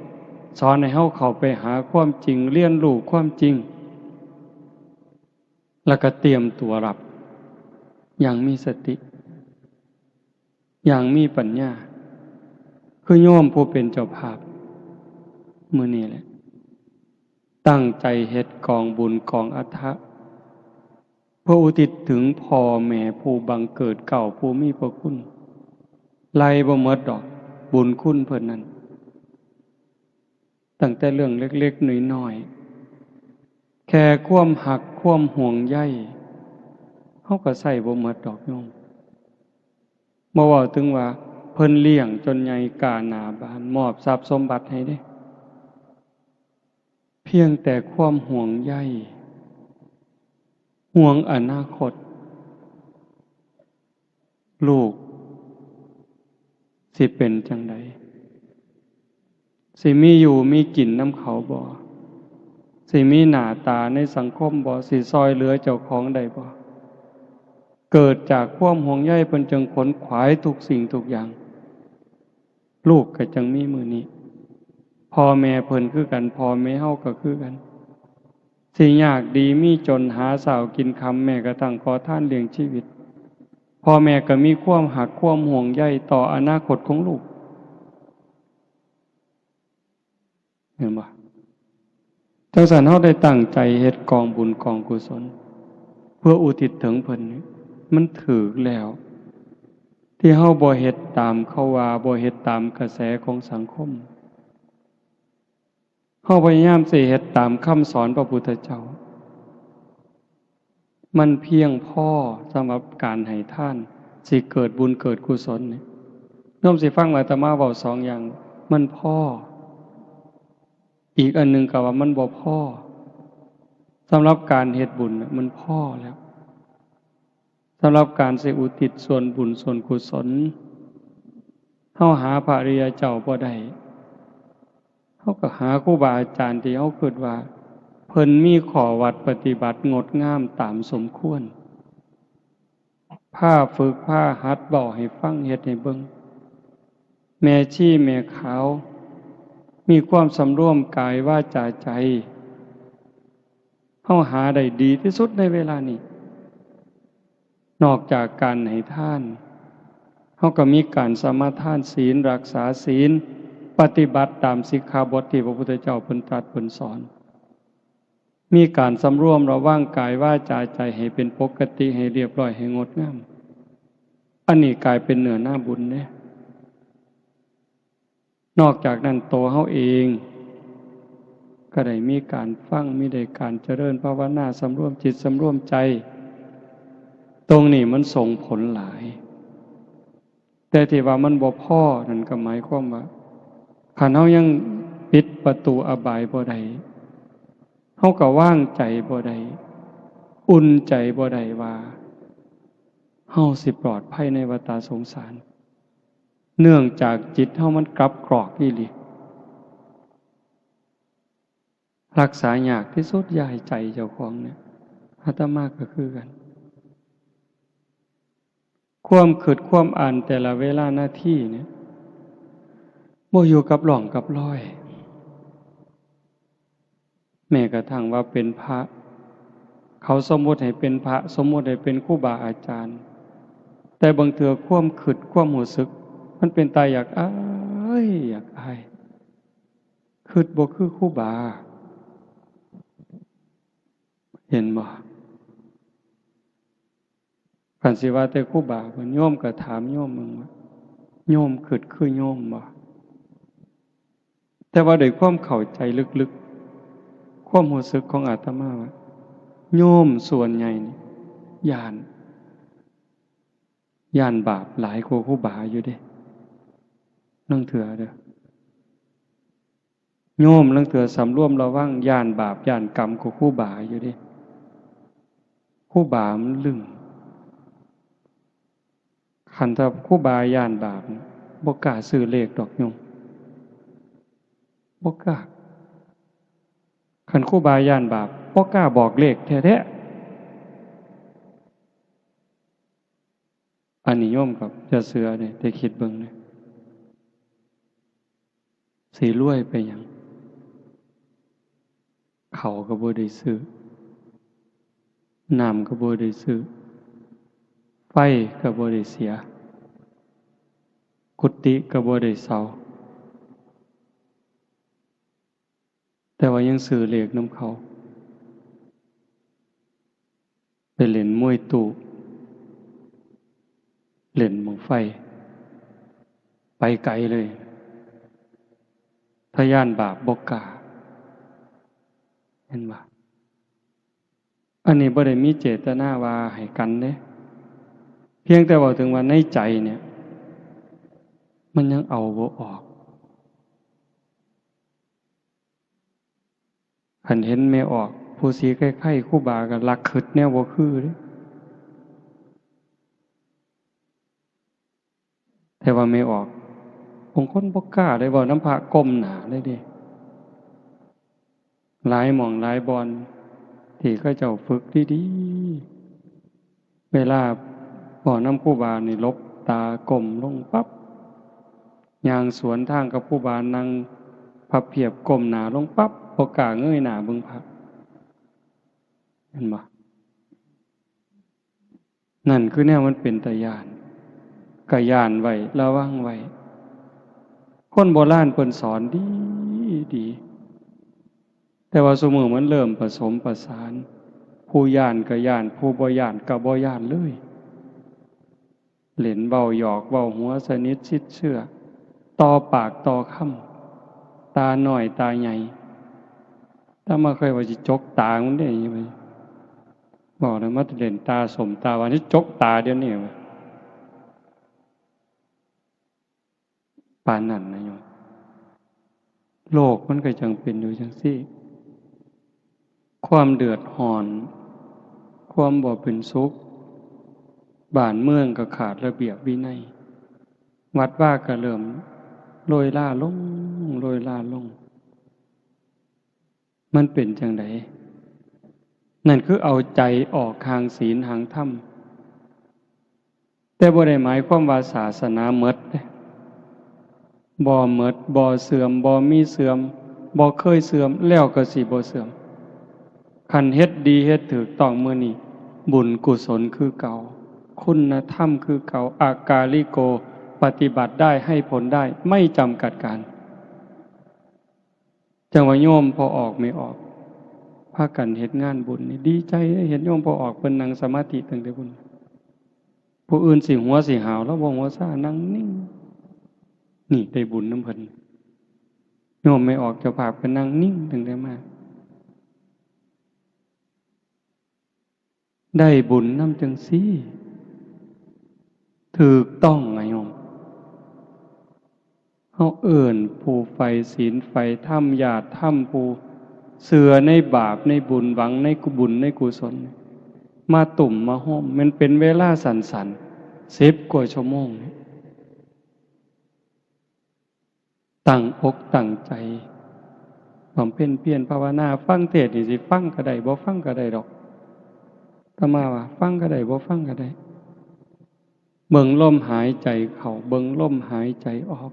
สอนให้เฮาเข้าไปหาความจริง เรียนรู้ความจริง แล้วก็เตรียมตัวรับ อย่างมีสติ อย่างมีปัญญา คือโยมผู้เป็นเจ้าภาพ มื้อนี้แหละ ตั้งใจเฮ็ดกองบุญกองอัฐะ เพื่ออุทิศถึงพ่อแม่ผู้บังเกิดเกล้าผู้มีพระคุณ ไล่บ่หมดดอก บุญคุณเพิ่นนั้น ตั้งแต่เรื่องเล็กๆน้อยๆ แค่ความฮักความห่วงใย เฮาก็ใช้บ่หมดดอกโยม บ่เว้าถึงว่าเพิ่นเลี้ยงจนใหญ่ก้าหน้าบาน มอบทรัพย์สมบัติให้เด้ เพียงแต่ความห่วงใย ห่วงอนาคต ลูกสิเป็นจั่งใด สิมีอยู่มีกินนำเขาบ่ สิมีหน้าตาในสังคมบ่ สิซ่อยเหลือเจ้าของได้บ่ เกิดจากความห่วงใยเพิ่นจึงขนขวายทุกสิ่งทุกอย่าง ลูกก็จั่งมีมื้อนี้ พ่อแม่เพิ่นคือกัน พ่อแม่เฮาก็คือกัน สิยากดีมีจนหาเช้ากินค่ำ แม้กระทั่งขอทานเลี้ยงชีวิต พ่อแม่ก็มีความฮักความห่วงใยต่ออนาคตของลูก เห็นบ่ จั่งซั้นเฮาได้ตั้งใจเฮ็ดกองบุญกองกุศล เพื่ออุทิศถึงเพิ่นนี่ มันถูกแล้ว ที่เฮาบ่เฮ็ดตามเขาว่า บ่เฮ็ดตามกระแสของสังคม เฮาพยายามสิเฮ็ดตามคำสอนพระพุทธเจ้า มันเพียงพอสำหรับการให้ทาน สิเกิดบุญเกิดกุศลนี่ โยมสิฟังอาตมาเว้าสองอย่าง มันพอ อีกอันหนึ่งก็ว่ามันบ่พอ สำหรับการเฮ็ดบุญน่ะมันพอแล้ว สำหรับการสิอุทิศส่วนบุญส่วนกุศล เฮาหาพระอริยเจ้าบ่ได้ เฮาก็หาครูบาอาจารย์ที่เฮาคิดว่า เพิ่นมีข้อวัดปฏิบัติงดงามตามสมควร พาฝึกพาหัด เว้าให้ฟัง เฮ็ดให้เบิ่ง แม่ชีแม่ขาว มีความสำรวมกายวาจาใจ เฮาหาได้ดีที่สุดในเวลานี้ นอกจากการให้ทาน เฮาก็มีการสมาทานศีล รักษาศีล ปฏิบัติตามสิกขาบทที่พระพุทธเจ้าเพิ่นตรัสเพิ่นสอน มีการสำรวมระวังกายวาจาใจให้เป็นปกติ ให้เรียบร้อย ให้งดงาม อันนี้กลายเป็นเนื้อนาบุญเด้ นอกจากนั้น ตัวเฮาเอง ก็ได้มีการฟัง มีได้การเจริญภาวนา สำรวมจิตสำรวมใจ ตรงนี้มันส่งผลหลาย แต่ที่ว่ามันบ่พอนั่นก็หมายความว่า คันเฮายังปิดประตูอบายบ่ได้ เฮาก็วางใจบ่ได้ อุ่นใจบ่ได้ว่า เฮาสิปลอดภัยในวัฏสงสาร เนื่องจากจิตเฮามันกลับกรอกอีหลี รักษายากที่สุด อย่าให้ใจเจ้าของเนี่ย อาตมาก็คือกัน ความคิดความอ่านแต่ละเวลานาทีเนี่ย บ่อยู่กับร่องกับรอย แม้กระทั่งว่าเป็นพระ เขาสมมุติให้เป็นพระ สมมุติให้เป็นครูบาอาจารย์ แต่บางเทื่อความคิดความรู้สึก มันเป็นตาอยากอายอยากอาย คิดบ่คือครูบา เห็นบ่ คันสิว่าแต่ครูบา โยมก็ถามโยมมึงว่า โยมคิดคือโยมบ่ แต่ว่าด้วยความเข้าใจลึกๆ ความรู้สึกของอาตมาว่า โยมส่วนใหญ่นี่ ย้าน ย้านบาปหลายกว่าครูบาอยู่เด้ ลางเทื่อเด้อ โยมลางเทื่อสำรวมระวัง ย้านบาปย้านกรรมกว่าครูบาอยู่เด้ ครูบามันลึง คันถ้าครูบาย้านบาป บ่กล้าซื้อเลขดอกโยม บ่กล้า คันครูบาย้านบาป บ่กล้าบอกเลขแท้ๆ อันนี้โยมก็อย่าเชื่อเด้ แต่คิดเบิ่งนะ สิรวยไปหยัง ข้าวก็บ่ได้ซื้อ น้ำก็บ่ได้ซื้อ ไฟก็บ่ได้เสีย กุฏิก็บ่ได้เช่า แต่ว่ายังซื้อเลขนำเขา ไปเล่นมวยตู้ เล่นบั้งไฟ ไปไกลเลย ถ้าย้านบาปบ่กล้า เห็นบ่ อันนี้บ่ได้มีเจตนาว่าให้กันเด้ เพียงแต่เว้าถึงว่าในใจเนี่ย มันยังเอาบ่ออก คันเห็นแม่ออก ผู้สีไข้ๆ ครูบาก็ลักคิดแนวบ่คือเด้ แต่ว่าแม่ออก บางคนบ่กล้าได้เว้านำพระก้มหน้าเลยเด้ หลายหม่องหลายบ่อน ที่เขาเจ้าฝึกดีๆ เวลาเว้านำครูบานี่หลบตาก้มลงปั๊บ ย่างสวนทางกับครูบานั่งพับเพียบก้มหน้าลงปั๊บ บ่กล้าเงยหน้าเบิ่งพระ เห็นบ่ นั่นคือแนวมันเป็นตาย้าน ก็ย้านไว้ ระวังไว้ คนโบราณเพิ่นสอนดีดี แต่ว่าซุมื้อมันเริ่มผสมผสาน ผู้ย้านก็ย้าน ผู้บ่ย้านก็บ่ย้านเลย เล่นเว้าหยอกเว้าหัวสนิทชิดเชื่อ ต่อปากต่อคำ ตาน้อยตาใหญ่ อาตมาเคยว่าสิจกตามันเด้ บอกเลยมาเล่นตาส้มตาหวาน สิจกตาเดี๋ยวนี้ ปานนั้นนะโยม โลกมันก็จั่งเป็นอยู่จั่งซี้ ความเดือดร้อน ความบ่เป็นสุข บ้านเมืองก็ขาดระเบียบวินัย วัดวาก็เริ่มโรยราลง โรยราลง มันเป็นจั่งใด นั่นคือเอาใจออกห่างศีลห่างธรรม แต่บ่ได้หมายความว่าศาสนาหมดเด้ บ่หมด บ่เสื่อม บ่มีเสื่อม บ่เคยเสื่อม แล้วก็สิบ่เสื่อม คันเฮ็ดดีเฮ็ดถูกต้องมื้อนี้ บุญกุศลคือเก่า คุณธรรมคือเก่า อากาลิโก ปฏิบัติได้ ให้ผลได้ ไม่จำกัดกาล จั่งว่าโยมพ่อออกแม่ออก พากันเฮ็ดงานบุญนี่ ดีใจเด้ เห็นโยมพ่อออกเพิ่นนั่งสมาธิตั้งแต่พุ้น ผู้อื่นสิหัวสิหาว ลาวบ่หัวซ่า นั่งนิ่ง นี่ได้บุญนำเพิ่น โยมแม่ออกเจ้าภาพก็นั่งนิ่งตั้งแต่มา ได้บุญนำจั่งซี้ ถูกต้องอะโยม เฮาเอิ้นผู้ใฝ่ศีลใฝ่ธรรม ญาติธรรม ผู้เชื่อในบาปในบุญ หวังในกุบุญในกุศล มาตุ้มมาโฮม มันเป็นเวลาสั้นๆ สิบกว่าชั่วโมงนี่ ตั้งอกตั้งใจ บำเพ็ญเพียรภาวนา ฟังเทศน์นี่สิฟังก็ได้ บ่ฟังก็ได้ดอก อาตมาว่าฟังก็ได้ บ่ฟังก็ได้ เบิ่งลมหายใจเข้า เบิ่งลมหายใจออก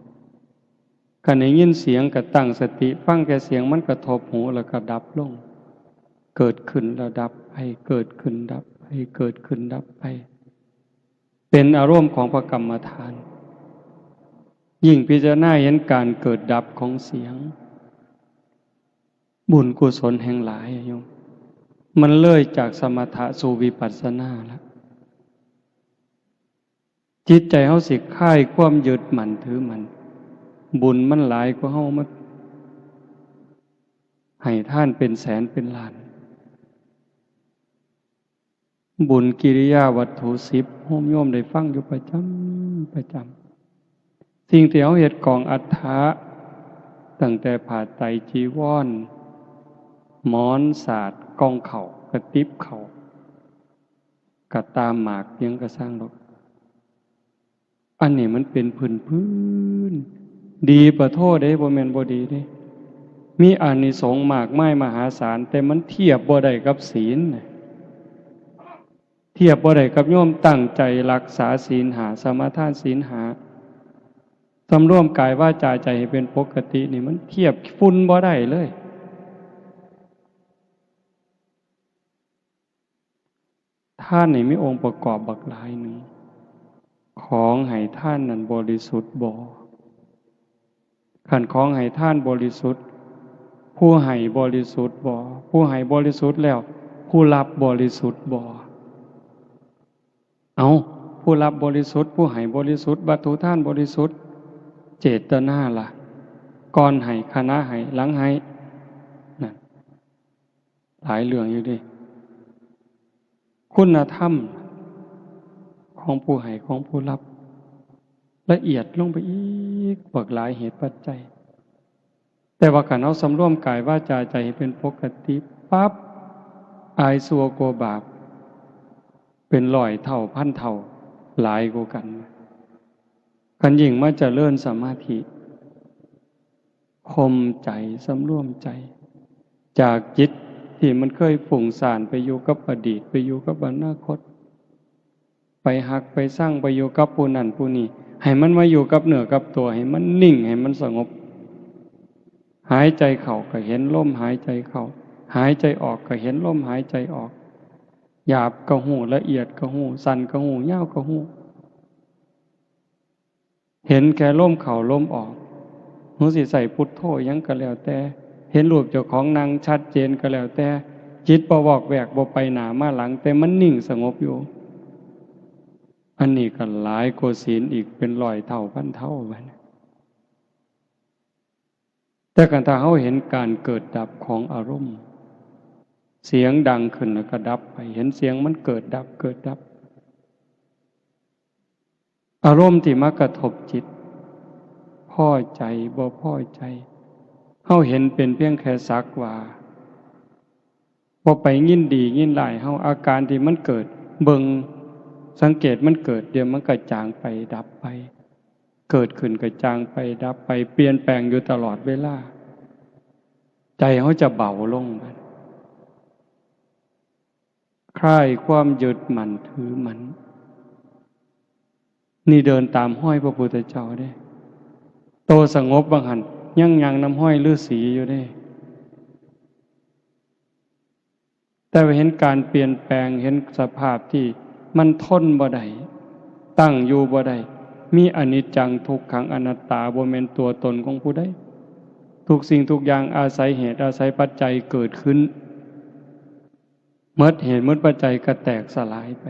คันได้ยินเสียงก็ตั้งสติ ฟังแค่เสียงมันกระทบหูแล้วก็ดับลง เกิดขึ้นแล้วดับไป เกิดขึ้นดับไป เกิดขึ้นดับไป เป็นอารมณ์ของพระกรรมฐาน ยิ่งพิจารณาเห็นการเกิดดับของเสียง บุญกุศลแห่งหลายอะโยม มันเลยจากสมถะสู่วิปัสสนาแล้ว จิตใจเฮาสิคลายความยึดมั่นถือมั่น บุญมันหลายกว่าเฮามาให้ทานเป็นแสนเป็นล้าน บุญกิริยาวัตถุสิบ โยมได้ฟังอยู่ประจำ ประจำ สิ่งที่เฮาเฮ็ดกองอัฐะ ตั้งแต่ผ้าไตรจีวร หมอนสาด กล่องข้าว กระติบข้าว กะตามหมากหยังกะซ่างดอก อันนี้มันเป็นพื้นๆ ดีปะโทเด้ บ่แม่นบ่ดีเด้ มีอานิสงส์มากมายมหาศาล แต่มันเทียบบ่ได้กับศีลนะ เทียบบ่ได้กับโยมตั้งใจรักษาศีลห้า สมาทานศีลห้า สำรวมกายวาจาใจให้เป็นปกตินี่ มันเทียบฝุ่นบ่ได้เลย ทานนี่มีองค์ประกอบบักหลายหนึ่ง ของให้ทานนั้นบริสุทธิ์บ่ คันของให้ทานบริสุทธิ์ ผู้ให้บริสุทธิ์บ่ ผู้ให้บริสุทธิ์แล้ว ผู้รับบริสุทธิ์บ่ เอา ผู้รับบริสุทธิ์ ผู้ให้บริสุทธิ์ วัตถุทานบริสุทธิ์ เจตนาล่ะ ก่อนให้ ขณะให้ หลังให้ นั่น หลายเรื่องอยู่เด้ คุณธรรมของผู้ให้ ของผู้รับ ละเอียดลงไปอีก บักหลายเหตุปัจจัย แต่ว่าคันเฮาสำรวมกายวาจาใจให้เป็นปกติปั๊บ อายชั่วกลัวบาป เป็นร้อยเท่าพันเท่า หลายกว่ากัน คันยิ่งมาเจริญสมาธิ ข่มใจ สำรวมใจ จากจิตที่มันเคยฟุ้งซ่านไปอยู่กับอดีต ไปอยู่กับอนาคต ไปฮักไปซัง ไปอยู่กับผู้นั้นผู้นี้ ให้มันมาอยู่กับเนื้อกับตัว ให้มันนิ่ง ให้มันสงบ หายใจเข้าก็เห็นลมหายใจเข้า หายใจออกก็เห็นลมหายใจออก หยาบก็ฮู้ ละเอียดก็ฮู้ สั้นก็ฮู้ ยาวก็ฮู้ เห็นแค่ลมเข้าลมออก หรือสิใส่พุทโธหยังก็แล้วแต่ เห็นรูปเจ้าของนั่งชัดเจนก็แล้วแต่ จิตบ่วอกแวก บ่ไปหน้ามาหลัง แต่มันนิ่งสงบอยู่ อันนี้ก็หลายกว่าศีลอีกเป็นร้อยเท่าพันเท่าบัดนี้ แต่คันถ้าเฮาเห็นการเกิดดับของอารมณ์ เสียงดังขึ้นแล้วก็ดับไป เห็นเสียงมันเกิดดับ เกิดดับ อารมณ์ที่มากระทบจิต พอใจ บ่พอใจ เฮาเห็นเป็นเพียงแค่สักว่า บ่ไปยินดียินร้าย เฮา อาการที่มันเกิด เบิ่ง สังเกตมันเกิด เดี๋ยวมันก็จางไป ดับไป เกิดขึ้นก็จางไป ดับไป เปลี่ยนแปลงอยู่ตลอดเวลา ใจเฮาจะเบาลง คลายความยึดมั่นถือมั่น นี่เดินตามฮอยพระพุทธเจ้าเด้ โตสงบบ่าหั่น ยังย่างนำฮอยฤาษีอยู่เด้ แต่ว่าเห็นการเปลี่ยนแปลง เห็นสภาพที่มันทนบ่ได้ ตั้งอยู่บ่ได้ มีอนิจจัง ทุกขัง อนัตตา บ่แม่นตัวตนของผู้ใด ทุกสิ่งทุกอย่างอาศัยเหตุอาศัยปัจจัยเกิดขึ้น หมดเหตุหมดปัจจัยก็แตกสลายไป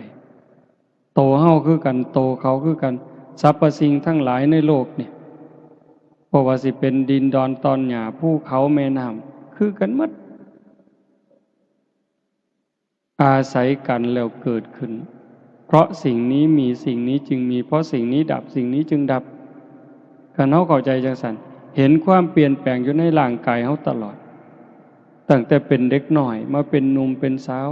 โตเฮาคือกัน โตเขาคือกัน สรรพสิ่งทั้งหลายในโลกนี่ บ่ว่าสิเป็นดินดอนตอนหญ้า ภูเขาแม่น้ำ คือกันหมด อาศัยกันแล้วเกิดขึ้น เพราะสิ่งนี้มี สิ่งนี้จึงมี เพราะสิ่งนี้ดับ สิ่งนี้จึงดับ คันเฮาเข้าใจจังซั่น เห็นความเปลี่ยนแปลงอยู่ในร่างกายเฮาตลอด ตั้งแต่เป็นเด็กน้อยมาเป็นหนุ่มเป็นสาว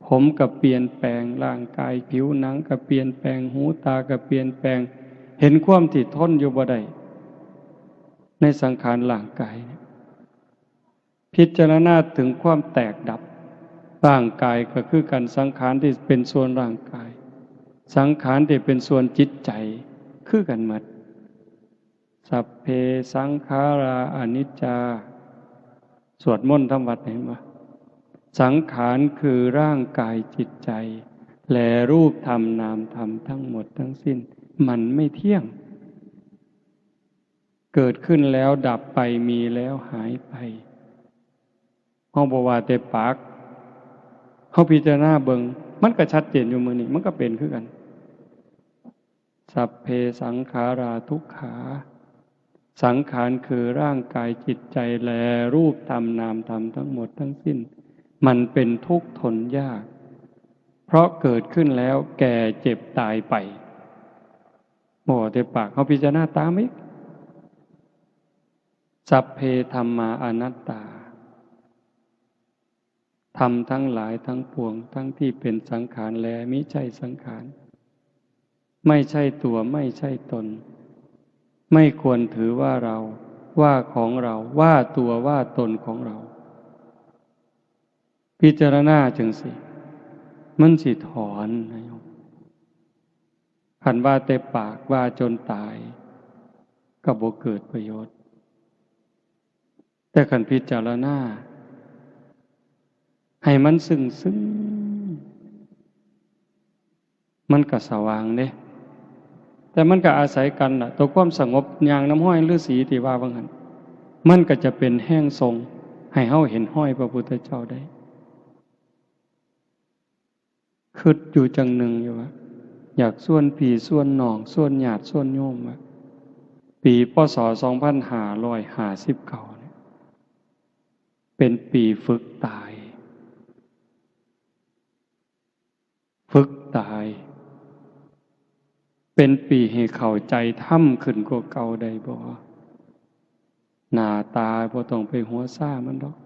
ผมก็เปลี่ยนแปลง ร่างกายผิวหนังก็เปลี่ยนแปลง หูตาก็เปลี่ยนแปลง เห็นความที่ทนอยู่บ่ได้ ในสังขารร่างกายเนี่ย พิจารณาถึงความแตกดับ ร่างกายก็คือกัน สังขารที่เป็นส่วนร่างกาย สังขารที่เป็นส่วนจิตใจ คือกันหมด สัพเพสังขาราอนิจจา สวดมนต์ทำวัดเห็นบ่ สังขารคือร่างกายจิตใจ และรูปธรรมนามธรรมทั้งหมดทั้งสิ้น มันไม่เที่ยง เกิดขึ้นแล้วดับไป มีแล้วหายไป เฮาบ่ว่าแต่ปาก เฮาพิจารณาเบิ่ง มันก็ชัดเจนอยู่มื้อนี้ มันก็เป็นคือกัน สัพเพสังขาราทุกขา สังขารคือร่างกายจิตใจ และรูปธรรมนามธรรมทั้งหมดทั้งสิ้น มันเป็นทุกข์ทนยาก เพราะเกิดขึ้นแล้วแก่เจ็บตายไป บ่แต่ปาก เฮาพิจารณาตามอีก สัพเพธัมมาอนัตตา ธรรมทั้งหลายทั้งปวง ทั้งที่เป็นสังขารและมิใช่สังขาร ไม่ใช่ตัว ไม่ใช่ตน ไม่ควรถือว่าเรา ว่าของเรา ว่าตัวว่าตนของเรา พิจารณาจั่งซี้ มันสิถอนนะโยม คันว่าแต่ปากว่าจนตาย ก็บ่เกิดประโยชน์ แต่คันพิจารณา ให้มันซึ้งๆ มันก็สว่างเด้ แต่มันก็อาศัยกันน่ะ ตัวความสงบย่างนำฮอยฤาษีที่ว่าว่าหั่น มันก็จะเป็นแฮงส่งให้เฮาเห็นฮอยพระพุทธเจ้าได้ คิดอยู่จั่งหนึ่งอยู่ว่า อยากชวนพี่ชวนน้อง ชวนญาติชวนโยมว่า ปี พ.ศ. สองพันห้าร้อยห้าสิบเก้า เนี่ย เป็นปีฝึกตาย ฝึกตาย เป็นปีให้เข้าใจธรรมขึ้นกว่าเก่าได้บ่ หน้าตาบ่ต้องไปหัวซ่ามันดอก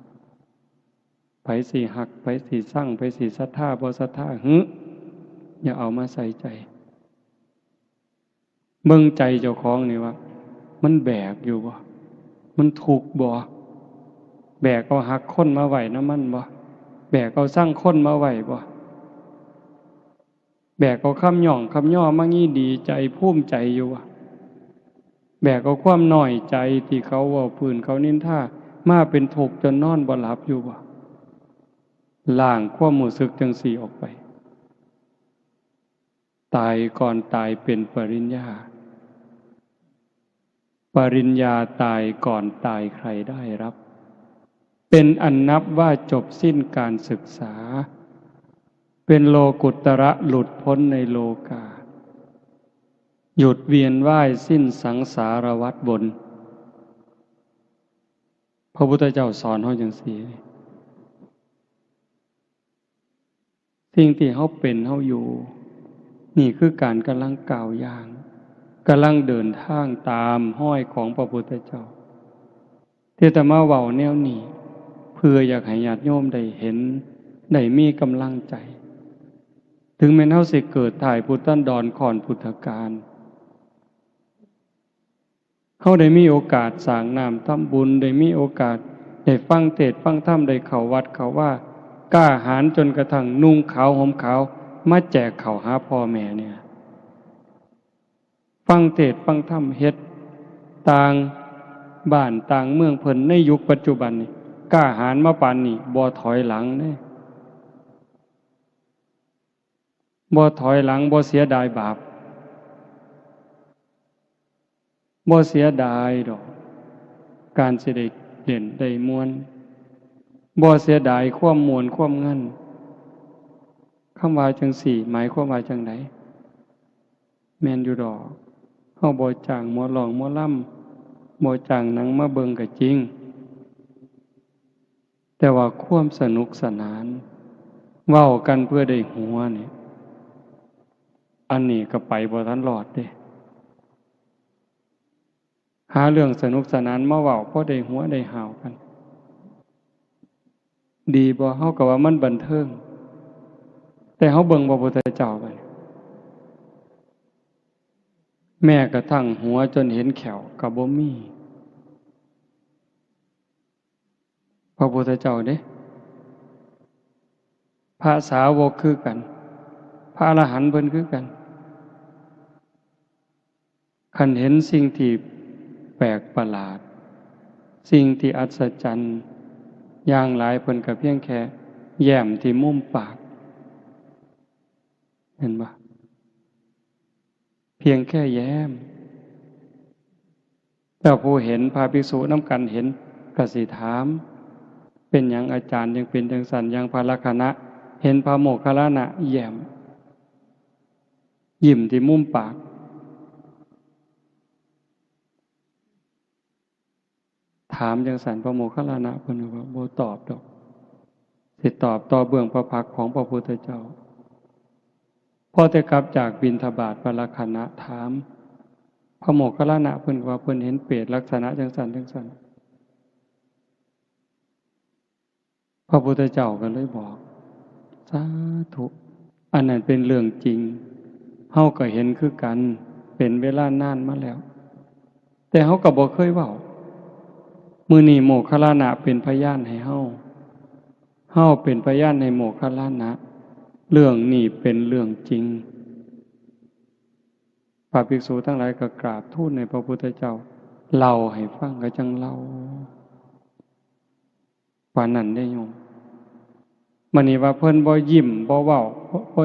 ไผสิฮัก ไผสิซัง ไผสิศรัทธา บ่ศรัทธา หึ อย่าเอามาใส่ใจ เบิ่งใจเจ้าของนี่ว่า มันแบกอยู่บ่ มันทุกข์บ่ แบกเอาฮักคนมาไว้นำมันบ่ แบกเอาซังคนมาไว้บ่ แบกเอาคำย่องคำย่อมางี้ดีใจภูมิใจอยู่บ่ แบกเอาความน้อยใจที่เขาเว้าพื้นเขานินทามาเป็นทุกข์จนนอนบ่หลับอยู่บ่ ล้างความรู้สึกจั่งซี้ออกไป ตายก่อนตายเป็นปริญญา ปริญญาตายก่อนตายใครได้รับ เป็นอันนับว่าจบสิ้นการศึกษา เป็นโลกุตระหลุดพ้นในโลกา หยุดเวียนว่ายสิ้นสังสารวัฏวน พระพุทธเจ้าสอนเฮาจั่งซี้ สิ่งที่เฮาเป็นเฮาอยู่ นี่คือการกำลังก้าวย่าง กำลังเดินทางตามฮอยของพระพุทธเจ้า ที่อาตมาเว้าแนวนี้ เพื่ออยากให้ญาติโยมได้เห็น ได้มีกำลังใจ ถึงแม้นเฮาสิเกิดท้ายพุทธันดรก่อนพุทธกาล เฮาได้มีโอกาสสร้างน้ำทำบุญ ได้มีโอกาสได้ฟังเทศน์ฟังธรรม ได้เข้าวัดเข้าวา กล้าหาญจนกระทั่งนุ่งขาวห่มขาว มาแจกข้าวหาพ่อแม่เนี่ย ฟังเทศน์ฟังธรรม เฮ็ดต่างบ้านต่างเมืองเพิ่นในยุคปัจจุบันนี่ กล้าหาญมาปานนี้ บ่ถอยหลังเด้ บ่ถอยหลัง บ่เสียดายบาป บ่เสียดายดอก การสิได้เล่นได้ม่วน บ่เสียดายความม่วนความงัน คำว่าจั่งซี้ หมายความว่าจั่งใด แม่นอยู่ดอก เฮาบ่จ้างหมอร้องหมอลำ บ่จ้างหนังมาเบิ่งก็จริง แต่ว่าความสนุกสนาน เว้ากันเพื่อได้หัวนี่ อันนี้ก็ไปบ่ทันรอดเด้ หาเรื่องสนุกสนานมาเว้า พอได้หัวได้หาวกัน ดีบ่ เฮาก็ว่ามันบันเทิง แต่เฮาเบิ่งพระพุทธเจ้าบัดนี้ แม้กระทั่งหัวจนเห็นแข้วก็บ่มี พระพุทธเจ้าเด้ พระสาวกคือกัน พระอรหันต์เพิ่นคือกัน คันเห็นสิ่งที่แปลกประหลาด สิ่งที่อัศจรรย์อย่างหลาย เพิ่นก็เพียงแค่แย้มที่มุมปาก เห็นบ่ เพียงแค่แย้ม แต่ผู้เห็น พระภิกษุนำกันเห็น ก็สิถาม เป็นหยังอาจารย์ยังเป็นจั่งซั้น อย่างพระลักขณะ เห็นพระโมคคัลลานะแย้ม ยิ้มที่มุมปาก ถามจั่งซั้น พระโมคคัลลานะเพิ่นว่า บ่ตอบดอก สิตอบต่อเบื้องพระพักตร์ของพระพุทธเจ้า พอแต่กลับจากบิณฑบาต พระลักขณะถาม พระโมคคัลลานะเพิ่นว่าเพิ่นเห็นเปรตลักษณะจั่งซั้นจั่งซั้น พระพุทธเจ้าก็เลยบอก สาธุ อันนั้นเป็นเรื่องจริง เฮาก็เห็นคือกัน เป็นเวลานานมาแล้ว แต่เฮาก็บ่เคยเว้า มื้อนี้โมคคัลลานะเป็นพยานให้เฮา เฮาเป็นพยานให้โมคคัลลานะ เรื่องนี้เป็นเรื่องจริง พระภิกษุทั้งหลายก็กราบทูลให้พระพุทธเจ้าเล่าให้ฟัง ก็จั่งเล่า ปานนั้นเด้โยม บัดนี้ว่าเพิ่นบ่ยิ้มบ่เว้า บ่ บ่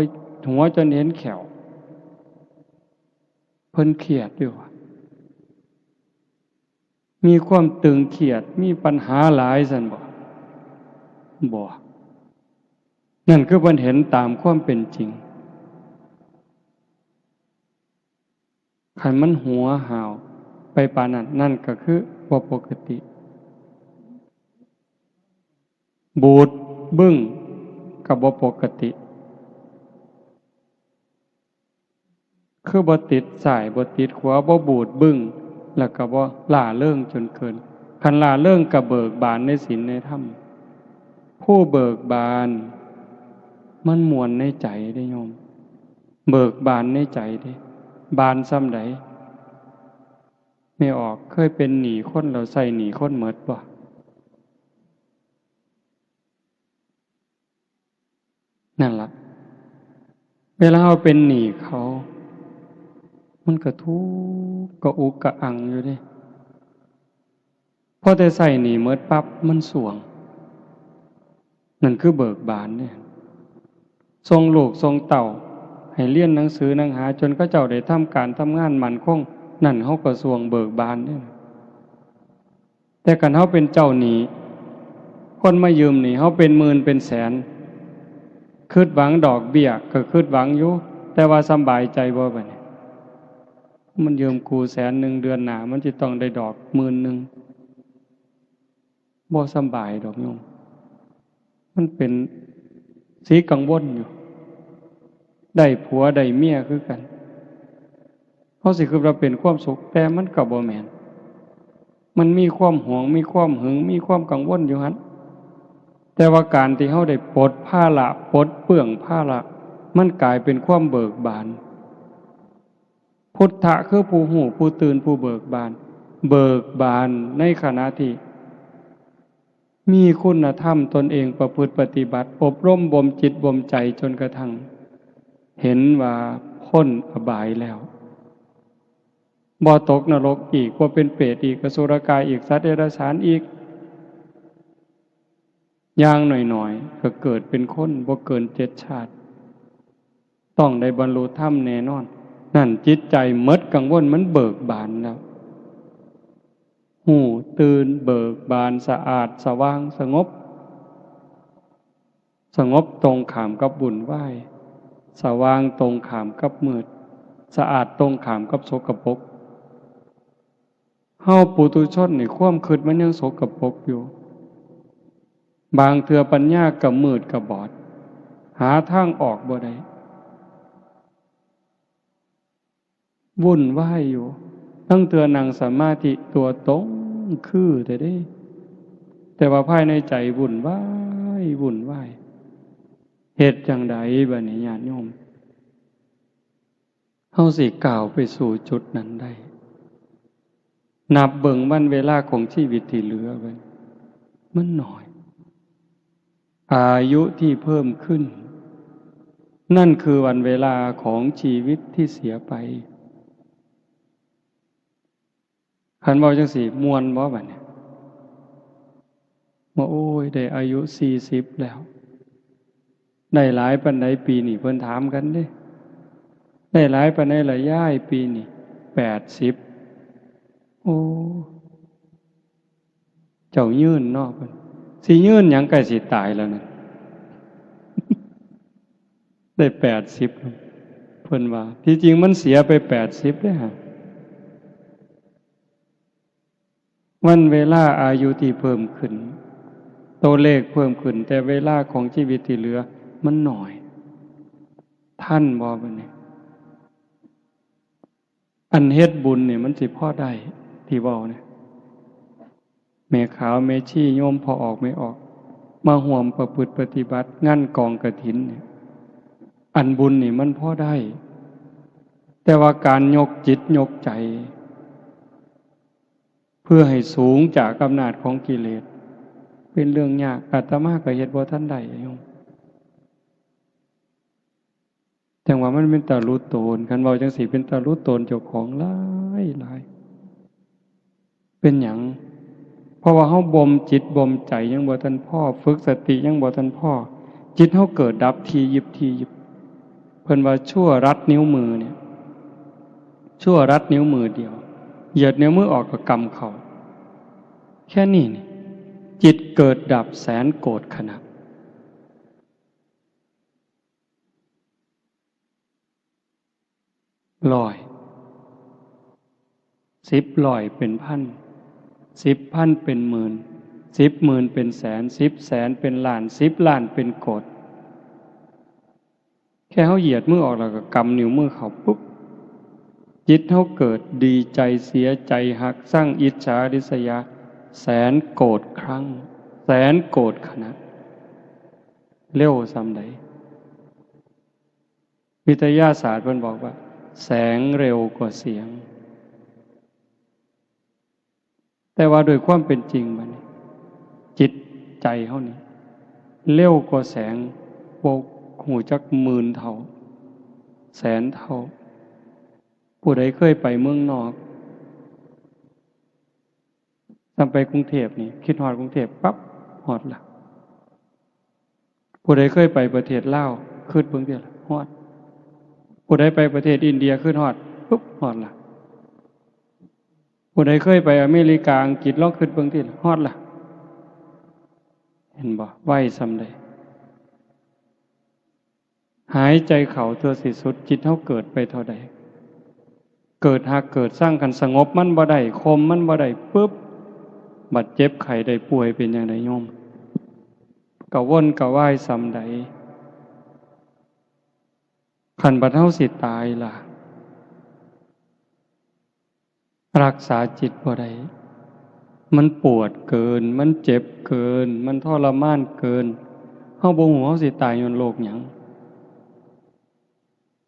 หัวจนเห็นแข้ว เพิ่นเครียดอยู่ว่า มีความตึงเครียด มีปัญหาหลายซั่นบ่ บ่ นั่นคือเพิ่นเห็นตามความเป็นจริง คันมันหัวห้าวไปปานนั้น นั่นก็คือบ่ปกติ บูดบึ้งก็บ่ปกติ คือบ่ติดซ้ายบ่ติดขวา บ่บูดบึ้ง แล้วก็บ่หล้าเริงจนเกิน คันหล้าเริงก็เบิกบานในศีลในธรรม ผู้เบิกบานมันม่วนในใจเด้โยม เบิกบานในใจเด้ บานส่ำใด แม่ออก เคยเป็นหนี้คนแล้วใช้หนี้คนหมดบ่ นั่นล่ะ เวลาเฮาเป็นหนี้เขา มันก็ทุกข์กระอุกกระอังอยู่เด้ พอแต่ใช้หนี้หมดปั๊บ มันสรวง นั่นคือเบิกบานเด้ ส่งลูกส่งเต้าให้เรียนหนังสือหนังหา จนเขาเจ้าได้ทำการทำงานมั่นคง นั่นเฮาก็สรวงเบิกบานเด้ แต่คันเฮาเป็นเจ้าหนี้ คนมายืมหนี้เฮาเป็นหมื่นเป็นแสน คิดหวังดอกเบี้ยก็คิดหวังอยู่ แต่ว่าสำบายใจบ่บัดนี้ มันยืมกูแสนหนึ่ง เดือนหน้ามันสิต้องได้ดอกหมื่นหนึ่ง บ่สำบายดอกโยม มันเป็นสีกังวลอยู่ ได้ผัวได้เมียคือกัน เฮาสิคิดว่าเป็นความสุข แต่มันก็บ่แม่น มันมีความหวง มีความหึง มีความกังวลอยู่หั่น แต่ว่าการที่เฮาได้ปลดภาระ ปลดเปลื้องภาระ มันกลายเป็นความเบิกบาน พุทธะคือผู้ฮู้ ผู้ตื่น ผู้เบิกบาน เบิกบานในขณะที่มีคุณธรรมตนเองประพฤติปฏิบัติ อบรมบ่มจิตบ่มใจจนกระทั่งเห็นว่าพ้นอบายแล้ว บ่ตกนรกอีก บ่เป็นเปรตอีก อสุรกายอีก สัตว์เดรัจฉานอีก อย่างน้อยๆ ก็เกิดเป็นคนบ่เกินเจ็ดชาติ ต้องได้บรรลุธรรมแน่นอน นั่นจิตใจหมดกังวล มันเบิกบานแล้ว ฮู้ตื่นเบิกบาน สะอาดสว่างสงบ สงบตรงข้ามกับวุ่นวาย สว่างตรงข้ามกับมืด สะอาดตรงข้ามกับสกปรก เฮาปุถุชนนี่ความคิดมันยังสกปรกอยู่ บางเทื่อปัญญาก็มืดก็บอด หาทางออกบ่ได้ วุ่นวายอยู่ ลางเทื่อนั่งสมาธิตัวตรงคือแท้เด้ แต่ว่าภายในใจวุ่นวาย วุ่นวาย เฮ็ดจั่งใดบัดนี้ญาติโยม เฮาสิก้าวไปสู่จุดนั้นได้ นับเบิ่งวันเวลาของชีวิตที่เหลือไว้ มันน้อย อายุที่เพิ่มขึ้น นั่นคือวันเวลาของชีวิตที่เสียไป คันเว้าจั่งซี้ ม่วนบ่บัดนี้ ว่า โอ้ย ได้อายุสี่สิบแล้ว ได้หลายปานใดปีนี้ เพิ่นถามกันเด้ ได้หลายปานใดล่ะยาย ปีนี้ แปดสิบ โอ้ เจ้ายืนเนาะ เพิ่น สิยืนหยัง ใกล้สิตายแล้วนั่น ได้แปดสิบ เพิ่นว่า ที่จริงมันเสียไปแปดสิบเด้ฮะ วันเวลาอายุที่เพิ่มขึ้น ตัวเลขเพิ่มขึ้น แต่เวลาของชีวิตที่เหลือมันน้อย ทันบ่บัดนี้ อันเฮ็ดบุญนี่มันสิพอได้ ที่เว้าเนี่ย แม่ขาวแม่ชีโยมพ่อออกแม่ออก มาร่วมประพฤติปฏิบัติงานกองกฐินเนี่ย อันบุญนี่มันพอได้ แต่ว่าการยกจิตยกใจ เพื่อให้สูงจากอำนาจของกิเลส เป็นเรื่องยาก อาตมาก็เฮ็ดบ่ทันได้โยม จั่งว่ามันเป็นตาหลุดโตน คันเว้าจั่งซี้เป็นตาหลุดโตนเจ้าของหลายหลาย เป็นหยัง เพราะว่าเฮาบ่มจิตบ่มใจยังบ่ทันพอ ฝึกสติยังบ่ทันพอ จิตเฮาเกิดดับถี่ยิบถี่ยิบ เพิ่นว่าชั่วรัดนิ้วมือเนี่ย ชั่วรัดนิ้วมือเดียว เหยียดนิ้วมือออกก็กำเข้า แค่นี้นี่ จิตเกิดดับแสนโกฏขณะ ร้อย สิบร้อยเป็นพัน สิบพันเป็นหมื่น สิบหมื่นเป็นแสน สิบแสนเป็นล้าน สิบล้านเป็นโกฏ แค่เฮาเหยียดมือออกแล้วก็กำนิ้วมือเข้าปุ๊บ จิตเฮาเกิดดีใจ เสียใจ ฮัก ซัง อิจฉา ริษยา แสนโกฏครั้ง แสนโกฏขณะ เร็วส่ำใด วิทยาศาสตร์เพิ่นบอกว่า แสงเร็วกว่าเสียง แต่ว่าโดยความเป็นจริงบัดนี้ จิตใจเฮานี่ เร็วกว่าแสง บ่ฮู้จักหมื่นเท่า แสนเท่า ผู้ใดเคยไปเมืองนอก ส่ำไปกรุงเทพนี่ คิดฮอดกรุงเทพปั๊บ ฮอดละ ผู้ใดเคยไปประเทศลาว คิดเบิ่งติล่ะ ฮอด ผู้ใดไปประเทศอินเดีย คิดฮอด ปุ๊บ ฮอดละ ผู้ใดเคยไปอเมริกา อังกฤษ ลองคิดเบิ่งติล่ะ ฮอดละ เห็นบ่ ไวส่ำใด หายใจเข้าเทื่อสิสุด จิตเฮาเกิดไปเท่าใด เกิดฮักเกิดซัง คันสงบมันบ่ได้ ข่มมันบ่ได้ปุ๊บ บัดเจ็บไข้ได้ป่วยเป็นจั่งใดโยม กระวนกระวายส่ำใด คันบัดเฮาสิตายล่ะ รักษาจิตบ่ได้ มันปวดเกิน มันเจ็บเกิน มันทรมานเกิน เฮาบ่ฮู้เฮาสิตายย้อนโรคหยัง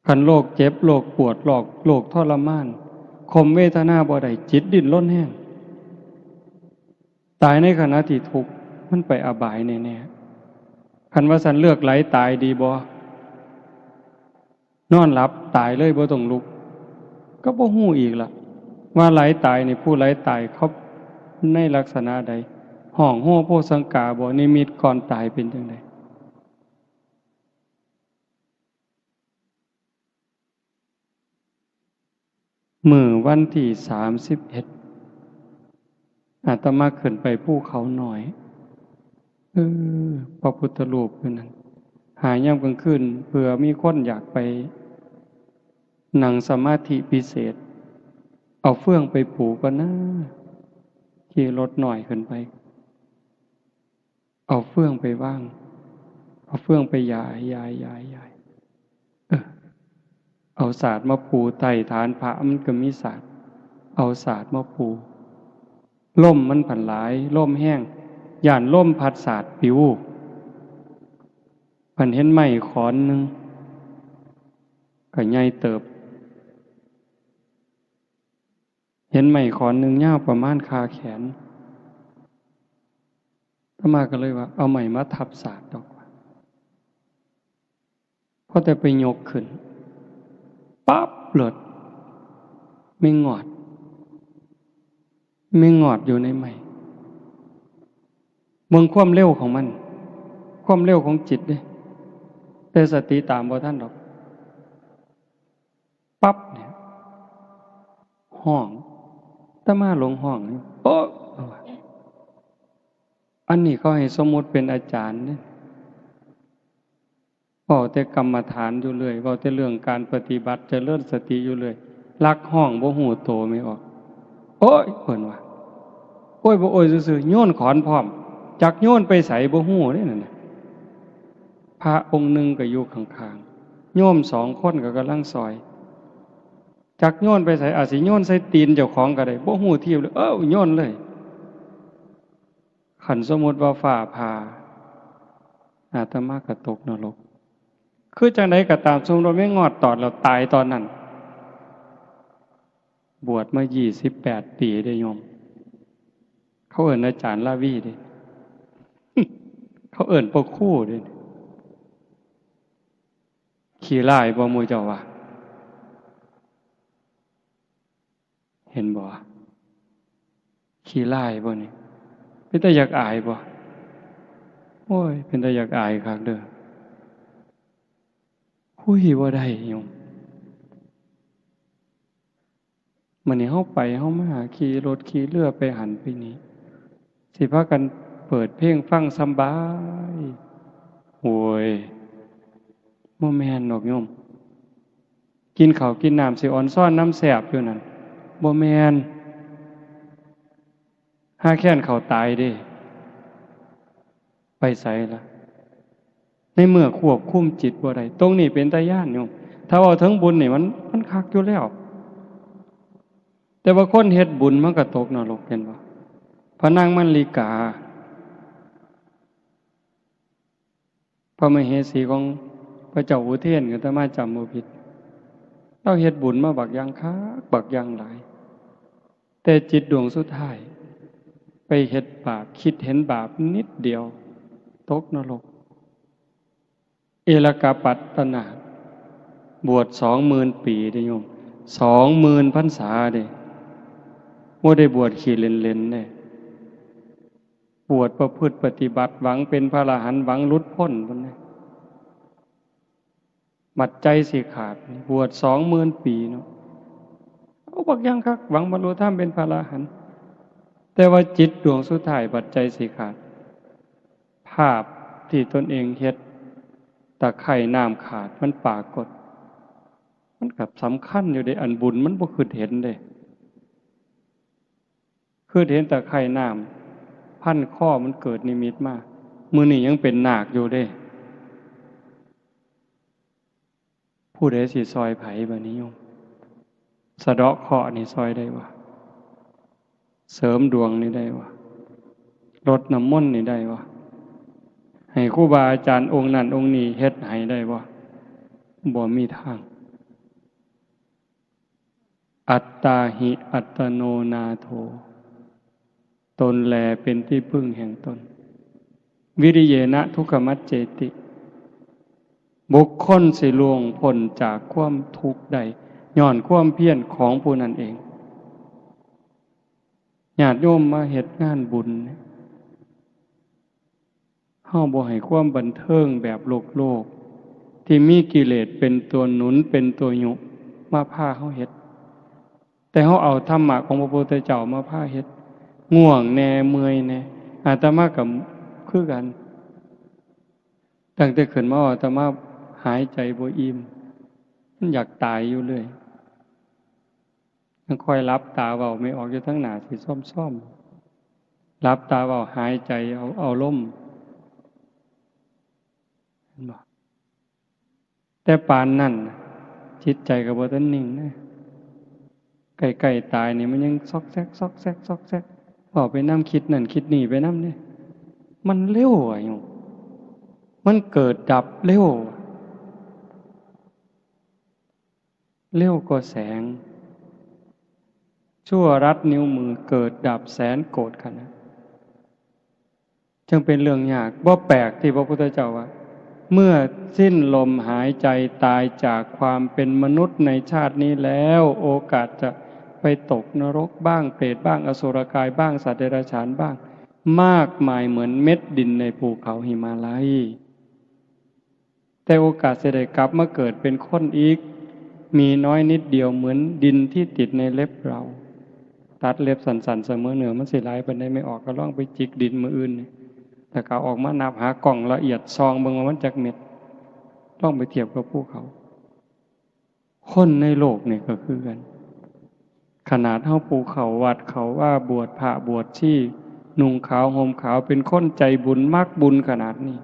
คันโรคเจ็บ โรคปวด โรค โรคทรมาน ข่มเวทนาบ่ได้ จิตดิ้นรนแฮง ตายในขณะที่ทุกข์ มันไปอบายแน่ๆ คันว่าซั่นเลือกไหลตายดีบ่ นอนหลับตายเลยบ่ต้องลุก ก็บ่ฮู้อีกล่ะ ว่าไหลตายนี่ ผู้ไหลตายเขาในลักษณะใด ฮ้องโฮโพสังกาบ่ นิมิตก่อนตายเป็นจั่งใด มื้อวันที่สามสิบเอ็ด อาตมาขึ้นไปภูเขาน้อย เออ พระพุทธรูปอยู่นั่น หายามกลางคืน เผื่อมีคนอยากไปนั่งสมาธิพิเศษ เอาเฟืองไปปูก่อนนะ ขี่รถน้อยขึ้นไป เอาเฟืองไปวาง เอาเฟืองไปหย่าย หย่าย หย่าย หย่าย เออ เอาสาดมาปูใต้ฐานพระ มันก็มีสาด เอาสาดมาปู ลมมันผันหลาย ลมแฮง ย้านลมพัดสาดปิว ผันเห็นไม้ขอนหนึ่ง ก็ใหญ่เติบ เห็นไม้ขอนหนึ่งยาวประมาณคาแขน อาตมาก็เลยว่า เอาไม้มาทับสาดดอกว่า พอแต่ไปยกขึ้น ปั๊บ โลด แมงงอด แมงงอดอยู่ในไม้ เบิ่งความเร็วของมัน ความเร็วของจิตเด้ แต่สติตามบ่ทันดอก ปั๊บเนี่ย ฮ้อง อาตมาหลงฮ้อง โอ๊ะ อันนี้เขาให้สมมุติเป็นอาจารย์เนี่ย เว้าแต่กรรมฐานอยู่เรื่อย เว้าแต่เรื่องการปฏิบัติเจริญสติอยู่เรื่อย ลักฮ้องบ่ฮู้โตแม่ออก โอ๊ย เพิ่นว่า โอ๊ย บ่โอ๊ยซื่อๆ โยนขอนพร้อม จักโยนไปไสบ่ฮู้เด้นั่นน่ะ พระองค์หนึ่งก็อยู่ข้างๆ โยมสองคนก็กำลังซอย จักโยนไปไส อาจสิโยนใส่ตีนเจ้าของก็ได้ บ่ฮู้ทีเลย เอ้า โยนเลย คันสมมุติว่าฟ้าผ่า อาตมาก็ตกนรก คือจั่งใดก็ตาม สมมุติว่าแมงงอดตอดแล้วตายตอนนั้น บวชมายี่สิบแปดปีเด้โยม เขาเอิ้นอาจารย์ลาวีเด้ เขาเอิ้นพ่อครูเด้ ขี้ร้ายบ่หมู่เจ้าว่า เห็นบ่ ขี้ร้ายบ่นี่ เป็นตาอยากอายบ่ โอ้ย เป็นตาอยากอายคักเด้อ คุยบ่ได้โยม มื้อนี้เฮาไปเฮามา ขี่รถขี่เรือไปหั้นไปนี่ สิพากันเปิดเพลงฟังสำบาย โอ้ย บ่แม่นดอกโยม กินข้าวกินน้ำสิออนซอนนำแซ่บอยู่นั่น บ่แม่น ห่าแค้นข้าวตายเด้ ไปไสล่ะ ในเมื่อควบคุมจิตบ่ได้ ตรงนี้เป็นตาย้านโยม ถ้าเว้าถึงบุญนี่มัน มันคักอยู่แล้ว แต่ว่าคนเฮ็ดบุญมันก็ตกนรก เห็นบ่ พระนางมัลลิกา พระมเหสีของพระเจ้าอุเทน อาตมาจำบ่ผิด ลาวเฮ็ดบุญมาบักอย่างคัก บักอย่างหลาย แต่จิตดวงสุดท้าย ไปเฮ็ดบาป คิดเห็นบาปนิดเดียว ตกนรก เอลกปัตตนาถ บวชสองหมื่นปีเด้โยม สองหมื่นพรรษาเด้ บ่ได้บวชขี้เล่นๆเด้ บวชประพฤติปฏิบัติ หวังเป็นพระอรหันต์ หวังหลุดพ้นพุ้นเด้ บัดใจสิขาด บวชสองหมื่นปีเนาะ เอาบักอย่างคัก หวังบรรลุธรรมเป็นพระอรหันต์ แต่ว่าจิตดวงสุดท้ายบัดใจสิขาด ภาพที่ตนเองเฮ็ด ตะไคร่น้ำขาดมันปรากฏ มันก็สำคัญอยู่เด้ อันบุญมันบ่คิดเห็นเด้ คิดเห็นตะไคร่น้ำพันคอมันเกิดนิมิตมา มื้อนี้ยังเป็นนาคอยู่เด้ ผู้ใดสิซอยไผบัดนี้โยม สะเดาะเคราะห์นี่ซอยได้บ่ เสริมดวงนี่ได้บ่ รดน้ำมนต์นี่ได้บ่ ให้ครูบาอาจารย์องค์นั้นองค์นี้เฮ็ดให้ได้บ่ บ่มีทาง อัตตาหิอัตโนนาโถ ตนแลเป็นที่พึ่งแห่งตน วิริเยนะทุกขมัจเจติ บุคคลสิล่วงพ้นจากความทุกข์ได้ ย้อนความเพียรของผู้นั้นเอง ญาติโยมมาเฮ็ดงานบุญเนี่ย เฮาบ่ให้ความบันเทิงแบบโลกๆ ที่มีกิเลสเป็นตัวหนุน เป็นตัวยุ มาพาเฮาเฮ็ด แต่เฮาเอาธรรมะของพระพุทธเจ้ามาพาเฮ็ด ง่วงแน่ เมื่อยแน่ อาตมาก็คือกัน ตั้งแต่ขึ้นมาอาตมาหายใจบ่อิ่ม มันอยากตายอยู่เรื่อย ยังคอยหลับตาเว้าไม่ออกอยู่ทั้งหน้าสิซ่อมๆ หลับตาเว้าหายใจเอา เอาลม เห็นบ่ แต่ปานนั้นน่ะ จิตใจก็บ่ทันนิ่งนะ ใกล้ๆตายนี่มันยังซอกแซก ซอกแซก ซอกแซก เว้าไปนำ คิดนั่นคิดนี่ไปนำเด้ มันเร็วอะโยม มันเกิดดับเร็ว เร็วกว่าแสง ชั่วรัดนิ้วมือเกิดดับแสนโกรธขนาด จึงเป็นเรื่องยาก บ่แปลกที่พระพุทธเจ้าว่า เมื่อสิ้นลมหายใจตายจากความเป็นมนุษย์ในชาตินี้แล้ว โอกาสจะไปตกนรกบ้าง เปรตบ้าง อสุรกายบ้าง สัตว์เดรัจฉานบ้าง มากมายเหมือนเม็ดดินในภูเขาหิมาลัย แต่โอกาสจะได้กลับมาเกิดเป็นคนอีก มีน้อยนิดเดียวเหมือนดินที่ติดในเล็บเรา ตัดเล็บสั้นๆ เสมอเนื้อมันสิหลายปานใด ไม่ออกก็ลองไปจิกดินมื้ออื่นนี่ แล้วก็ออกมานับหากล้องละเอียดส่องเบิ่งว่ามันจักเม็ด ลองไปเทียบกับภูเขา คนในโลกนี่ก็คือกัน ขนาดเฮาผู้เข้าวัดเข้าวา บวชพระบวชชี นุ่งขาวห่มขาว เป็นคนใจบุญมักบุญขนาดนี้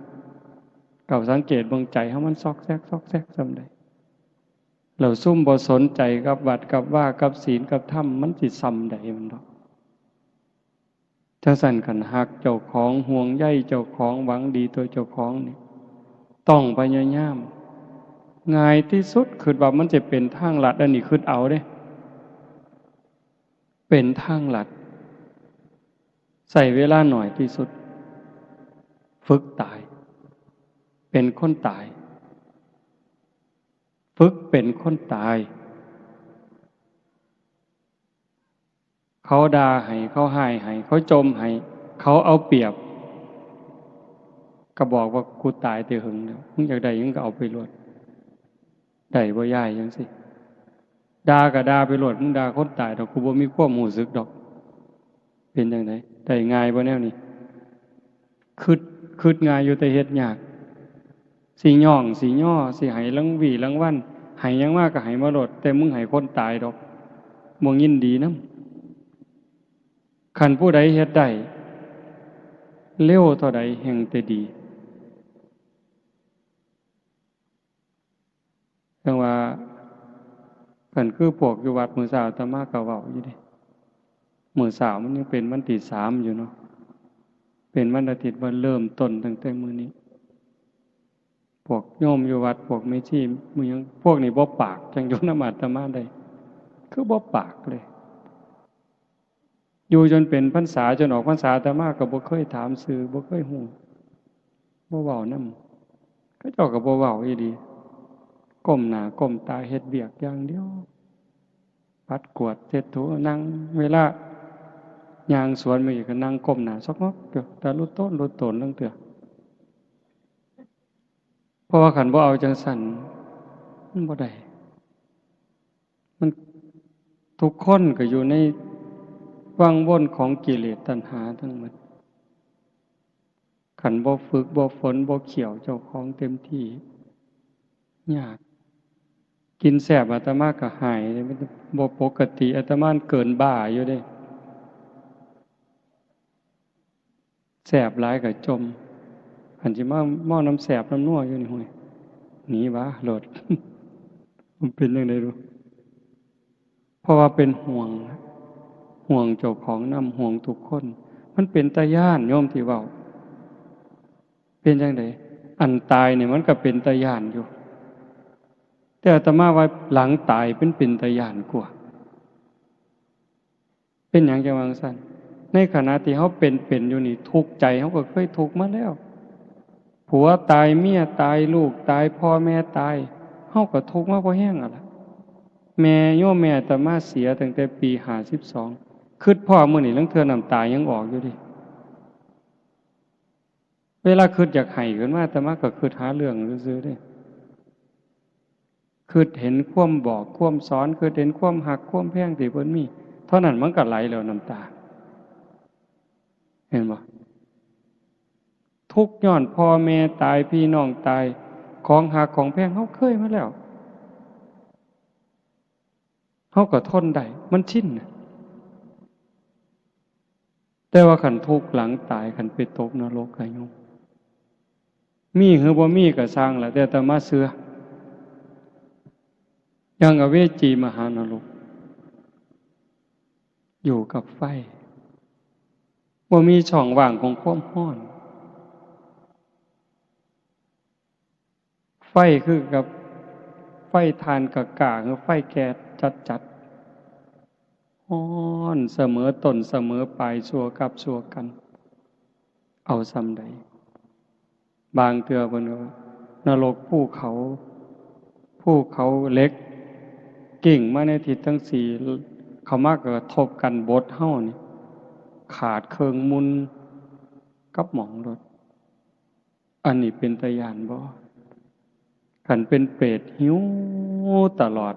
เจ้าสังเกตเบิ่งใจเฮามันซอกแซกซอกแซกส่ำใด แล้วซุมบ่สนใจกับวัดกับวา กับศีลกับธรรม มันสิส่ำใดมันดอก จั่งซั้นคันฮักเจ้าของ ห่วงใยเจ้าของ หวังดีต่อเจ้าของนี่ ต้องพยายาม ง่ายที่สุด คิดว่ามันจะเป็นทางลัด อันนี้คิดเอาเด้ เป็นทางลัด ใช้เวลาหน่อยที่สุด ฝึกตาย เป็นคนตาย ฝึกเป็นคนตาย เขาด่าให้ เขาฮ้ายให้ เขาจ่มให้ เขาเอาเปรียบ ก็บอกว่า "กูตายแต่หึงแล้ว มึงอยากได้หยังก็เอาไปโลด" ได้บ่ยาย จั่งซี้ ด่าก็ด่าไปโลด มึงด่าคนตายดอก กูบ่มีความรู้สึกดอก เป็นจั่งใด ได้ง่ายบ่แนวนี้ คิด คิดง่ายอยู่แต่เฮ็ดยาก สิย้อง สิยอ สิให้รางวี้รางวัล ให้หยังมาก็ให้มาโลด แต่มึงให้คนตายดอก บ่ยินดีนำ คันผู้ใดเฮ็ดได้ เร็วเท่าใดแฮ่งแต่ดี จั่งว่า คันคือพวกอยู่วัดมื้อเช้าอาตมาก็เว้าอยู่เด้ มื้อเช้ามันยังเป็นวันที่สามอยู่เนาะ เป็นวันอาทิตย์ ว่าเริ่มต้นตั้งแต่มื้อนี้ พวกโยมอยู่วัด พวกแม่ชี หมู่หยัง พวกนี้บ่ปาก จั่งอยู่นำอาตมาได้ คือบ่ปากเลย อยู่จนเป็นพรรษา จนออกพรรษา อาตมาก็บ่เคยถามชื่อ บ่เคยฮู้ บ่เว้านำ เขาเจ้าก็บ่เว้าอีหลี ก้มหน้าก้มตาเฮ็ดเวียกอย่างเดียว ปัดกวาดเช็ดถู นั่ง เวลาย่างสวนมาอีกก็นั่งก้มหน้าซอกงอกอยู่ ตาลุโตนลุโตนลางเทื่อ เพราะว่าคันบ่เอาจั่งซั้น มันบ่ได้ มัน ทุกคนก็อยู่ในวังวนของกิเลสตัณหาทั้งหมด คันบ่ฝึก บ่ฝน บ่เคี่ยวเจ้าของเต็มที่ ยาก กินแซ่บอาตมาก็ฮ้าย มันบ่ปกติ อาตมาเกินบ้าอยู่เด้ แซ่บหลายก็จ่ม คันสิมาเมานำแซ่บนำนัวอยู่นี่ ห้วย หนีวะโลด มันเป็นจั่งใด๋บุ เพราะว่าเป็นห่วง ห่วงเจ้าของนำ ห่วงทุกคน มันเป็นตาย้าน โยมที่เว้า เป็นจั่งใด๋ อันตายนี่มันก็เป็นตาย้านอยู่ แต่อาตมาว่าหลังตายมันเป็นตาย้านกว่า เป็นหยังจั่งว่าจั่งซั้น ในขณะที่เฮาเป็นๆ อยู่นี่ ทุกข์ใจเฮาก็เคยทุกข์มาแล้ว ผัวตาย เมียตาย ลูกตาย พ่อแม่ตาย เฮาก็ทุกข์มาพอแฮงแล้วล่ะ แม่ โยมแม่อาตมาเสียตั้งแต่ปีห้าสิบสอง คิดพ้อมื้อนี้ลางเทื่อน้ำตายังออกอยู่เด้ เวลาคิดอยากไห้ขึ้นมา อาตมาก็คิดหาเรื่องซื่อๆ เด้ คิดเห็นความบอกความสอน คิดเห็นความฮักความแพงที่เพิ่นมี เท่านั้นมันก็ไหลแล้วน้ำตา เห็นบ่ ทุกข์ย้อนพ่อแม่ตาย พี่น้องตาย ของฮักของแพงเฮาเคยมาแล้ว เฮาก็ทนได้ มันชินน่ะ แต่ว่าคันทุกข์หลังตาย คันไปตกนรกอะโยม มีหรือบ่มีก็ซ่างล่ะ แต่อาตมาเชื่อ อย่างอเวจีมหานรก อยู่กับไฟ บ่มีช่องว่างของความร้อน ไฟคือกับไฟถ่านกล้าๆ หรือไฟแก๊สจัดๆ ร้อนเสมอต้นเสมอปลาย ชั่วกับชั่วกัน เอาส่ำใด บางเทื่อเพิ่นก็ว่านรกภูเขา ภูเขาเหล็ก กิ่งมาในทิศทั้งสี่ เข้ามาก็กระทบกันบดเฮานี่ ขาดเคิ่งมุนกับหม่องโลด อันนี้เป็นตาย้านบ่ คันเป็นเปรตหิวตลอด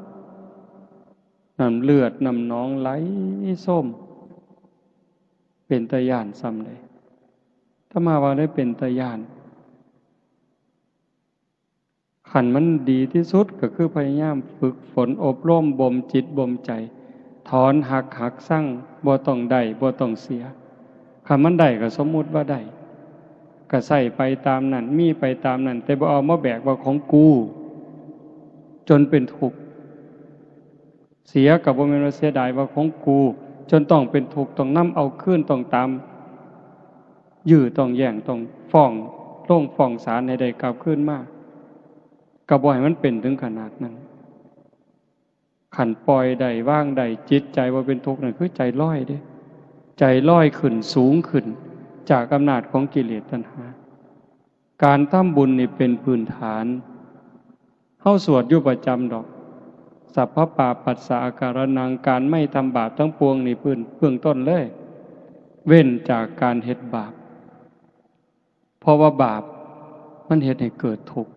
น้ำเลือดน้ำหนองไหลโซม เป็นตาย้านส่ำใด๋ อาตมาว่าได้เป็นตาย้าน คันมันดีที่สุดก็คือพยายามฝึกฝนอบรมบ่มจิตบ่มใจ ถอนฮัก หักชัง บ่ต้องได้บ่ต้องเสีย คันมันได้ก็สมมุติว่าได้ ก็ใช้ไปตามนั้น มีไปตามนั้น แต่บ่เอามาแบกว่าของกู จนเป็นทุกข์ เสียก็บ่แม่นว่าเสียดายว่าของกู จนต้องเป็นทุกข์ ต้องนำเอาคืน ต้องตามยื้อ ต้องแย่ง ต้องฟ้อง ลงฟ้องศาลให้ได้กลับคืนมา ก็บ่ให้มันเป็นถึงขนาดนั้น คันปล่อยได้ วางได้ จิตใจบ่เป็นทุกข์นั่นคือใจลอยเด้ ใจลอยขึ้นสูงขึ้น จากอำนาจของกิเลสตัณหา การทำบุญนี่เป็นพื้นฐาน เฮาสวดอยู่ประจำดอก สัพพปาปัสสะอาการนัง การไม่ทำบาปทั้งปวงนี่พื้น เบื้องต้นเลย เว้นจากการเฮ็ดบาป เพราะว่าบาปมันเฮ็ดให้เกิดทุกข์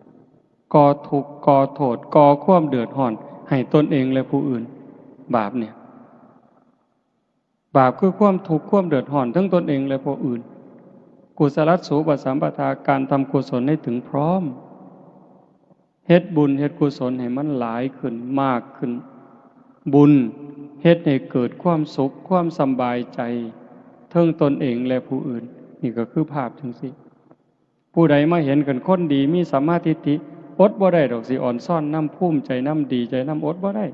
ก่อทุกข์ ก่อโทษ ก่อความเดือดร้อนให้ตนเองและผู้อื่น บาปเนี่ย บาปคือความทุกข์ความเดือดร้อนทั้งตนเองและผู้อื่น กุศลสูปสัมปทา การทำกุศลให้ถึงพร้อม เฮ็ดบุญเฮ็ดกุศลให้มันหลายขึ้นมากขึ้น บุญเฮ็ดให้เกิดความสุขความสำบายใจเทิงตนเองและผู้อื่น นี่ก็คือภาพจังซี่ ผู้ใดมาเห็นกันคนดีมีสัมมาทิฏฐิ อดบ่ได้ดอกสิอ่อนซ้อนนำ ภูมิใจนำ ดีใจนำ อดบ่ได้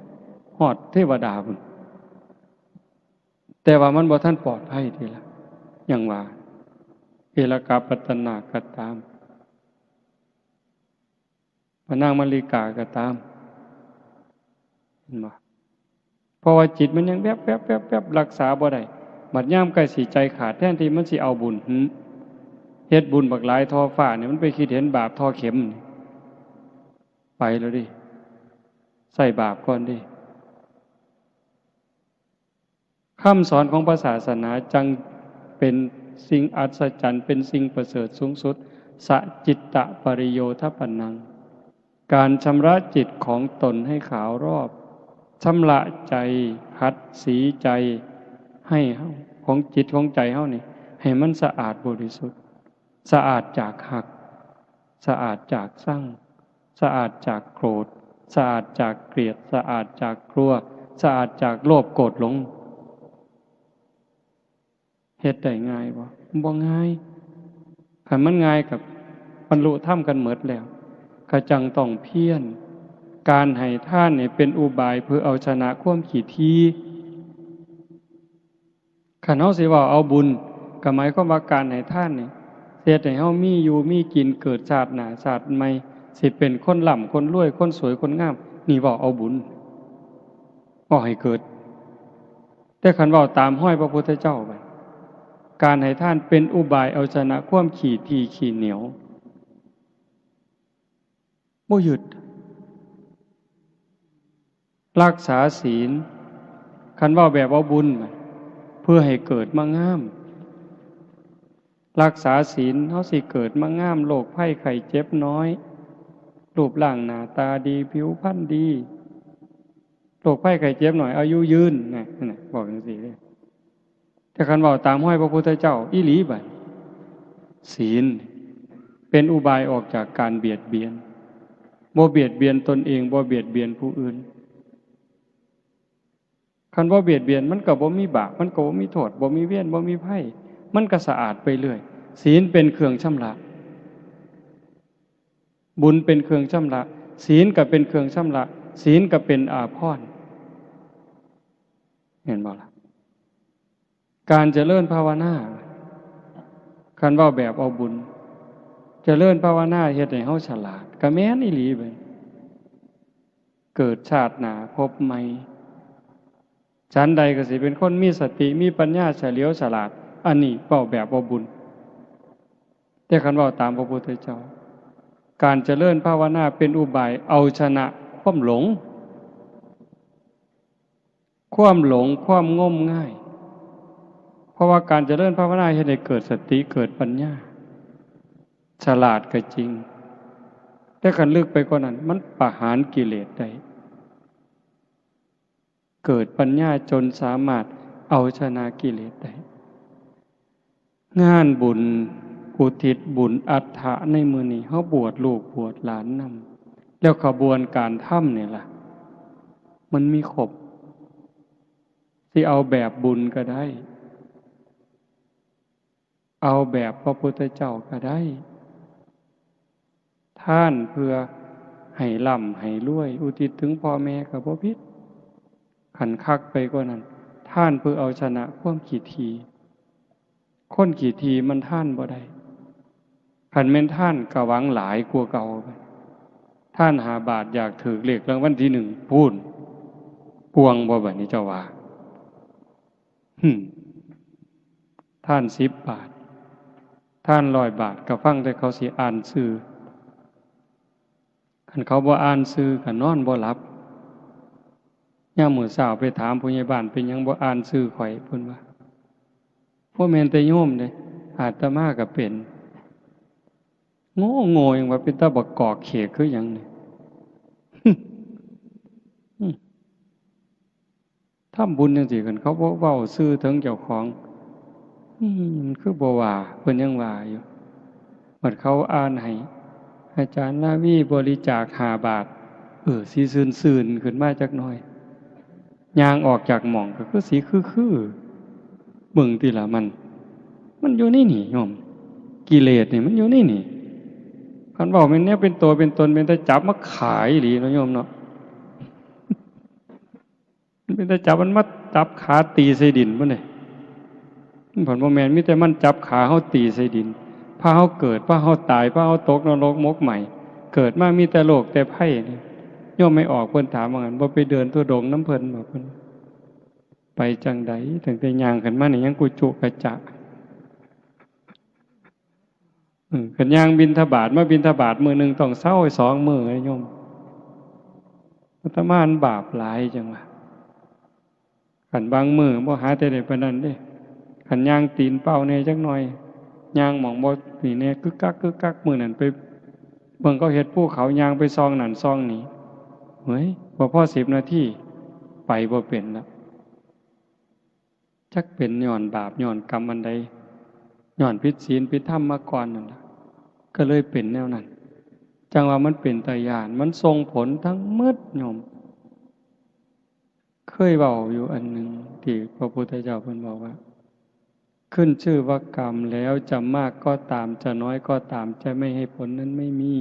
ฮอดเทวดาพุ้น แต่ว่ามันบ่ทันปลอดภัยทีละ อย่างว่า เอลกาปัตตนาก็ตาม พระนางมัลลิกาก็ตาม เห็นบ่ เพราะว่าจิตมันยังแวบๆๆๆ รักษาบ่ได้ บัดยามใกล้สิใจขาด แทนที่มันสิเอาบุญ หึ เฮ็ดบุญบักหลายท่อฟ้าเนี่ย มันไปคิดเห็นบาปท่อเข็ม ไปแล้วเด้ ใส่บาปก่อนเด้ คำสอนของพระศาสนาจั่งเป็นสิ่งอัศจรรย์ เป็นสิ่งประเสริฐสูงสุด สะจิตตะปริโยทปนัง การชำระจิตของตนให้ขาวรอบ ชำระใจ ขัดสีใจ ให้เฮา ของจิตของใจเฮานี่ ให้มันสะอาดบริสุทธิ์ สะอาดจากฮัก สะอาดจากซัง สะอาดจากโกรธ สะอาดจากเกลียด สะอาดจากกลัว สะอาดจากโลภโกรธหลง เฮ็ดได้ง่ายบ่ บ่ง่าย คันมันง่ายก็บรรลุธรรมกันหมดแล้ว ก็จั่งต้องเพียร การให้ทานนี่เป็นอุบายเพื่อเอาชนะความขี้ถี่ คันเฮาสิเว้าเอาบุญ ก็หมายความว่าการให้ทานนี่ เฮ็ดให้เฮามีอยู่มีกิน เกิดชาติหน้าชาติใหม่ สิเป็นคนร่ำคนรวย คนสวยคนงาม นี่เว้าเอาบุญ เว้าให้เกิด แต่คันเว้าตามฮอยพระพุทธเจ้าบัด การให้ทานเป็นอุบายเอาชนะความขี้ถี่ขี้เหนียว บ่ยึด รักษาศีล คันเว้าแบบเอาบุญ เพื่อให้เกิดมางาม รักษาศีล เฮาสิเกิดมางาม โรคภัยไข้เจ็บน้อย รูปร่างหน้าตาดี ผิวพรรณดี โรคภัยไข้เจ็บน้อย อายุยืน นะ นั่นน่ะ บอกจั่งซี้เด้ แต่คันเว้าตามฮอยพระพุทธเจ้าอีหลีบัด ศีลเป็นอุบายออกจากการเบียดเบียน บ่เบียดเบียนตนเอง บ่เบียดเบียนผู้อื่น คันบ่เบียดเบียนมันก็บ่มีบาป มันก็บ่มีโทษ บ่มีเวร บ่มีภัย มันก็สะอาดไปเรื่อย ศีลเป็นเครื่องชำระ บุญเป็นเครื่องชำระ ศีลก็เป็นเครื่องชำระ ศีลก็เป็นอาภรณ์ เห็นบ่ล่ะ การเจริญภาวนา คันเว้าแบบเอาบุญ เจริญภาวนาเฮ็ดให้เฮาฉลาด ก็แม่นอีหลีเบิ่ง เกิดชาติหน้าพบใหม่ ฉันใดก็สิเป็นคนมีสติ มีปัญญาเฉลียวฉลาด อันนี้เว้าแบบเอาบุญ แต่คันเว้าตามพระพุทธเจ้า การเจริญภาวนาเป็นอุบายเอาชนะความหลง ความหลง ความงมงาย เพราะว่าการเจริญภาวนาเฮ็ดให้เกิดสติ เกิดปัญญา ฉลาดก็จริง แต่คันลึกไปกว่านั้น มันประหารกิเลสได้ เกิดปัญญาจนสามารถเอาชนะกิเลสได้ งานบุญอุทิศบุญอัฐะในมื้อนี้ เฮาบวชลูกบวชหลานนำ แล้วขบวนการทำนี่ล่ะ มันมีครบ สิเอาแบบบุญก็ได้ เอาแบบพระพุทธเจ้าก็ได้ ทานเพื่อให้ร่ำให้รวย อุทิศถึงพ่อแม่ก็บ่ผิด คันคักไปกว่านั้น ทานเพื่อเอาชนะความขี้ถี่ คนขี้ถี่มันทานบ่ได้ คันแม่นทานก็หวังหลายกว่าเก่า ทานห้าบาทอยากถืกเลขรางวัลที่หนึ่งพู้น ป่วงบ่บัดนี้เจ้าว่า หึ ทานสิบบาท ทานร้อยบาท ก็ฟังแต่เขาสิอ่านชื่อ คันเขาบ่อ่านชื่อก็นอนบ่หลับ ยามมื้อเช้าไปถามผู้ใหญ่บ้าน เป็นหยังบ่อ่านชื่อข้อย เพิ่นว่า บ่แม่นแต่โยมเด้ อาตมาก็เป็น โง่โง่หยังว่าเป็นตาบักกอกเขกคือหยังนี่ ทำบุญจังซี่ คันเขาบ่เว้าชื่อถึงเจ้าของ อืม มันคือบ่ว่า เพิ่นยังว่าอยู่ บัดเขาอ่านให้ อาจารย์ลาวีบริจาคห้าบาท เออ สิซื่นๆ ขึ้นมาจักหน่อย ย่างออกจากหม่องก็คือสิคือๆ เบิ่งติล่ะมัน มันอยู่ในนี่โยม กิเลสนี่มันอยู่ในนี่ คันเว้าแม่นแนวเป็นตัวเป็นตน เป็นตาจับมาขายอีหลีเนาะโยมเนาะ มันเป็นตาจับมันมาจับขาตีใส่ดินพุ้นเด้ มันผันบ่แม่น มีแต่มันจับขาเฮาตีใส่ดิน พาเฮาเกิด พาเฮาตาย พาเฮาตกนรกหมกไหม้ เกิดมามีแต่โรคแต่ภัยนี่ โยมไม่ออกเพิ่นถามว่างั้น บ่ไปเดินธุดงค์นำเพิ่นบ่ เพิ่น ไปจั่งใด ตั้งแต่ย่างขึ้นมานี่ยังกุจุกะจะ อืม คันย่างบิณฑบาต มาบิณฑบาตมื้อหนึ่งต้องเซาสองมื้อเลยโยม อาตมามันบาปหลายจังวะ คันบางมื้อบ่หาแต่ได้ปานนั้นเด้ คันย่างตีนเป้าแหน่จักหน่อย ย่างหม่องบ่นี่แหน่ กึกกักกึกกัก มื้อนั้นไปเบิ่งเขาเฮ็ดภูเขา ย่างไปซองนั่นซองนี่ เฮ้ย บ่พอสิบนาที ไปบ่เป็นละ จักเป็นย้อนบาปย้อนกรรมอันใด ย้อนผิดศีลผิดธรรมมาก่อนนั่นล่ะ ก็เลยเป็นแนวนั้น จั่งว่ามันเป็นตาย้าน มันส่งผลทั้งหมดโยม เคยเว้าอยู่อันหนึ่งที่พระพุทธเจ้าเพิ่นบอกว่า ขึ้นชื่อว่ากรรมแล้ว จะมากก็ตาม จะน้อยก็ตาม จะไม่ให้ผลนั้นไม่มี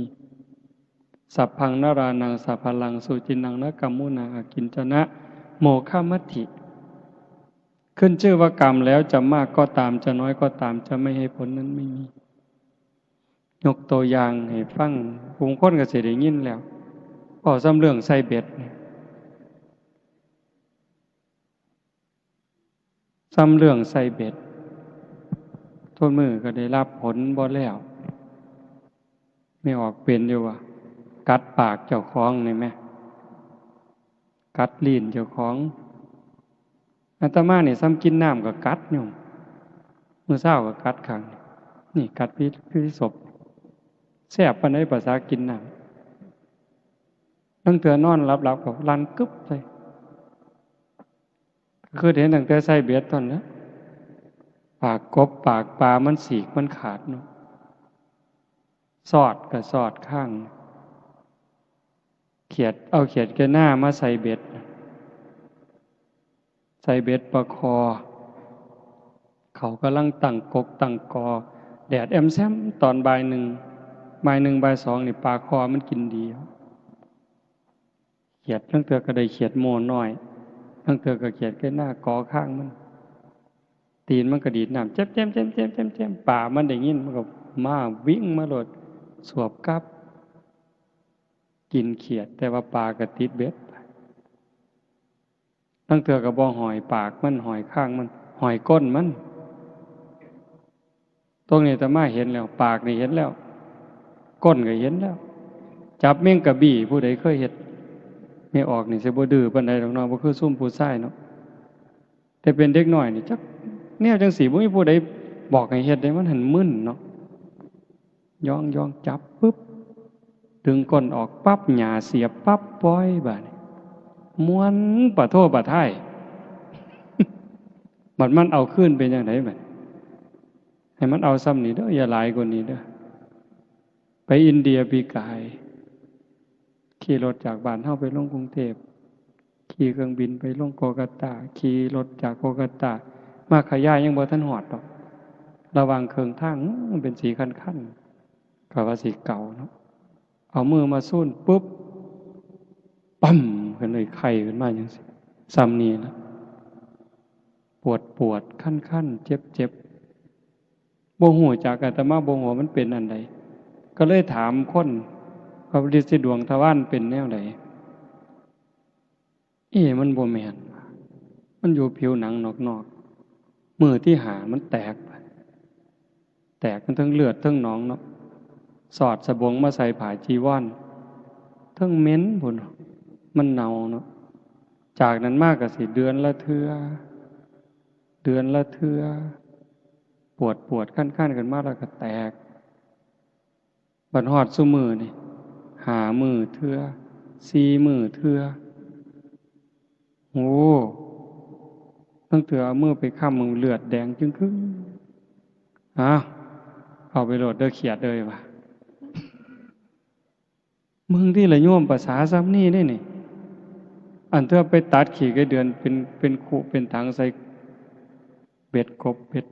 สัพพังนรานังสัพพะลัง สุจินนังนะกัมมุนา อากิญจนะ โมฆะมัตถิ ขึ้นชื่อว่ากรรมแล้ว จะมากก็ตาม จะน้อยก็ตาม จะไม่ให้ผลนั้นไม่มี ยกตัวอย่างให้ฟัง บางคนก็สิได้ยินแล้ว เว้าส่ำเรื่องใส่เบ็ดนี่ ส่ำเรื่องใส่เบ็ด ทุกมื้อก็ได้รับผลบ่แล้ว แม่ออกเป็นอยู่ว่า กัดปากเจ้าของนี่แหม กัดลิ้นเจ้าของ อาตมานี่ส่ำกินน้ำก็กัดโยม มื้อเช้าก็กัดข้าง นี่กัดพิษ พิษสพ แซ่บปานใดภาษากินน้ำ ลางเทื่อนอนหลับๆ ก็ลั่นกึบใส่ คือเห็นตั้งแต่ใส่เบ็ดตอนนั้น ปากกบปากปลามันสีกมันขาดเนาะ สอดก็สอดข้าง เขียด เอาเขียดแกหน้ามาใส่เบ็ด ใส่เบ็ดปลาคอ เขากำลังตั้งกกตั้งกอ แดดแอมแซมตอนบ่ายหนึ่ง บ่ายหนึ่งบ่ายสองนี่ปลาคอมันกินดี เขียดลางเทื่อก็ได้เขียดโม่น้อย ลางเทื่อก็เขียดแกหน้ากอข้างมัน ตีนมันก็ดีดน้ำ แจ้มๆๆๆๆ ปลามันได้ยินมันก็มาวิ่งมาโลด สวบกลับ กินเขียด แต่ว่าปลาก็ติดเบ็ด ลางเทื่อก็บ่ห้อยปากมัน ห้อยข้างมัน ห้อยก้นมัน ตรงนี้อาตมาเห็นแล้ว ปากนี่เห็นแล้ว ก้นก็เห็นแล้ว จับแมงกะบี้ ผู้ใดเคยเฮ็ด แม่ออกนี่สิบ่ดื้อปานใดดอกเนาะ บ่คือซุมผู้ชายเนาะ แต่เป็นเด็กน้อยนี่จักแนวจั่งซี้ บ่มีผู้ใดบอกให้เฮ็ดเด้ มันหั้นมึนเนาะ ย้องๆ จับปึ๊บ ดึงก้นออกปั๊บ หญ้าเสียบปั๊บ ปล่อย บาดนี้ ม่วนปะโท้ปะท้าย บัดมันเอาคืนเป็นจั่งใดบัด ให้มันเอาส่ำนี้เด้อ อย่าหลายกว่านี้เด้อ ไปอินเดียปีกาย ขี่รถจากบ้านเฮาไปลงกรุงเทพฯ ขี่เครื่องบินไปลงโกลกัตตา ขี่รถจากโกลกัตตา มาขยายยังบ่ทันฮอดดอก ระหว่างเครื่องทาง อื้อ มันเป็นสีคันๆ ก็ว่าสิเก่าเนาะ เอามือมาซูนปุ๊บ ปั๊ม ขึ้นเลย ไข้ขึ้นมาจั่งซี้ ส่ำนี้ล่ะ ปวดปวด คันๆ เจ็บๆ บ่ฮู้จัก อาตมาบ่ฮู้ว่ามันเป็นอันใด ก็เลยถามคน ว่าฤทธิ์สีดวงทวารเป็นแนวใด เอ๊ะ มันบ่แม่น มันอยู่ผิวหนังนอก มื้อที่ห้ามันแตก แตกมันทั้งเลือดทั้งหนองเนาะ สอดสบงมาใส่ผ้าจีวร ทั้งเหม็นพุ้น มันเน่าเนาะ จากนั้นมาก็สิเดือนละเทื่อ เดือนละเทื่อ ปวดปวดคันคันๆ ขึ้นมาแล้วก็แตก บัดฮอดซุมื้อนี่ ห้ามื้อเทื่อ สี่มื้อเทื่อ โอ้ ตั้งแต่เอามือไปค้ำมันเลือดแดงจึงครึ่ง อ้าว เอาไปโลดเด้อเขียดเอ้ยว่ะ มึงที่ละโยม ภาษาซ้ำนี่ได้นี่ อันเธอไปตัดขี้ไก่เดือนเป็น เป็นคุเป็นถังใส่เบ็ดกบเบ็ด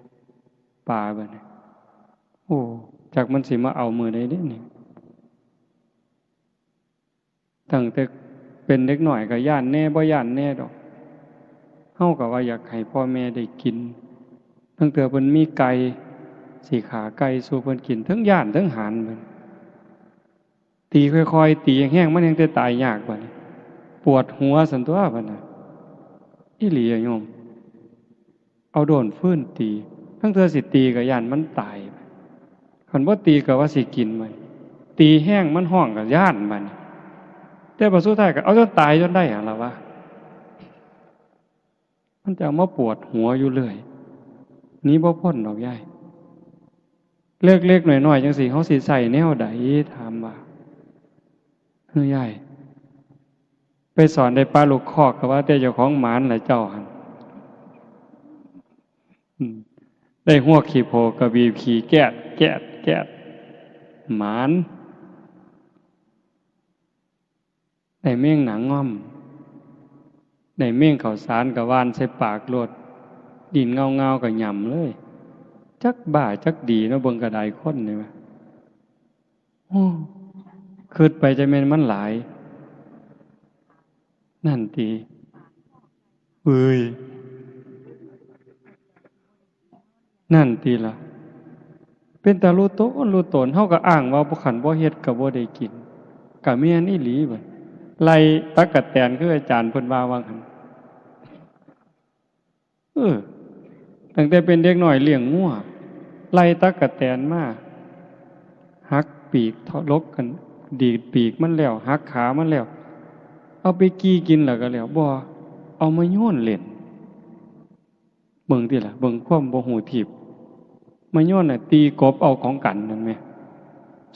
ปลาบัดนี้ โอ้ จักมันสิมาเอามื้อใดเด้นี่ ตั้งแต่เป็นเด็กน้อยก็ย้านแหน่บ่ย้านแหน่ดอก เฮาก็ว่าอยากให้พ่อแม่ได้กิน ตั้งแต่เพิ่นมีไก่ สิฆ่าไก่สู่เพิ่นกิน ทั้งย้านทั้งหานเพิ่น ตีค่อยๆ ตีแฮงๆ มันแฮงแต่ตายยากบัดนี้ ปวดหัวซั่นตั๊วบัดน่ะ อีหลีอะโยม เอาด้นฟืนตี ทั้งเทื่อสิตีก็ย้านมันตาย คันบ่ตีก็ว่าสิกินมัน ตีแฮงมันฮ้องก็ย้านมัน แต่บัดสุดท้ายก็เอาจนตายจนได้หั่นล่ะวะ มันจะเอามาปวดหัวอยู่เรื่อย หนีบ่พ้นดอกยาย เล็กๆ น้อยๆ จังซี้ เฮาสิใช้แนวใด ถามว่า เฮ้ยยาย ไปสอนได้ปะลูกคอก ก็ว่าแต่เจ้าของหมานล่ะเจ้าหั่น อืม ได้ฮวกขี้โพกก็บีบขี้แก๊ด แก๊ด แก๊ด หมาน ได้แมงหนางง่อม ได้แมงข้าวสารก็หว่านใส่ปากโลด ดิ้นเงาๆ ก็หย่ำเลย จักบ้าจักดีเนาะ เบิ่งกระไดคนนี่วะ โอ้ คิดไปจะแม่นมันหลาย นั่นติ เอ้ย นั่นติล่ะ เป็นตารู้ตนรู้ตน เฮาก็อ้างว่าบ่ คันบ่เฮ็ดก็บ่ได้กิน ก็แม่นอีหลีบัด ไล่ตั๊กแตนคืออาจารย์เพิ่นว่าว่าหั่น เออ ตั้งแต่เป็นเด็กน้อยเลี้ยงงัว ไล่ตั๊กแตนมา หักปีก ทะลกกัน ดีดปีกมันแล้ว หักขามันแล้ว เอาไปกี่กินแล้วก็แล้ว บ่ เอามาโยนเล่น เบิ่งติล่ะ เบิ่งความบ่ฮู้ทีบ มาโยนน่ะ ตีกบเอาของกันนั่นแหม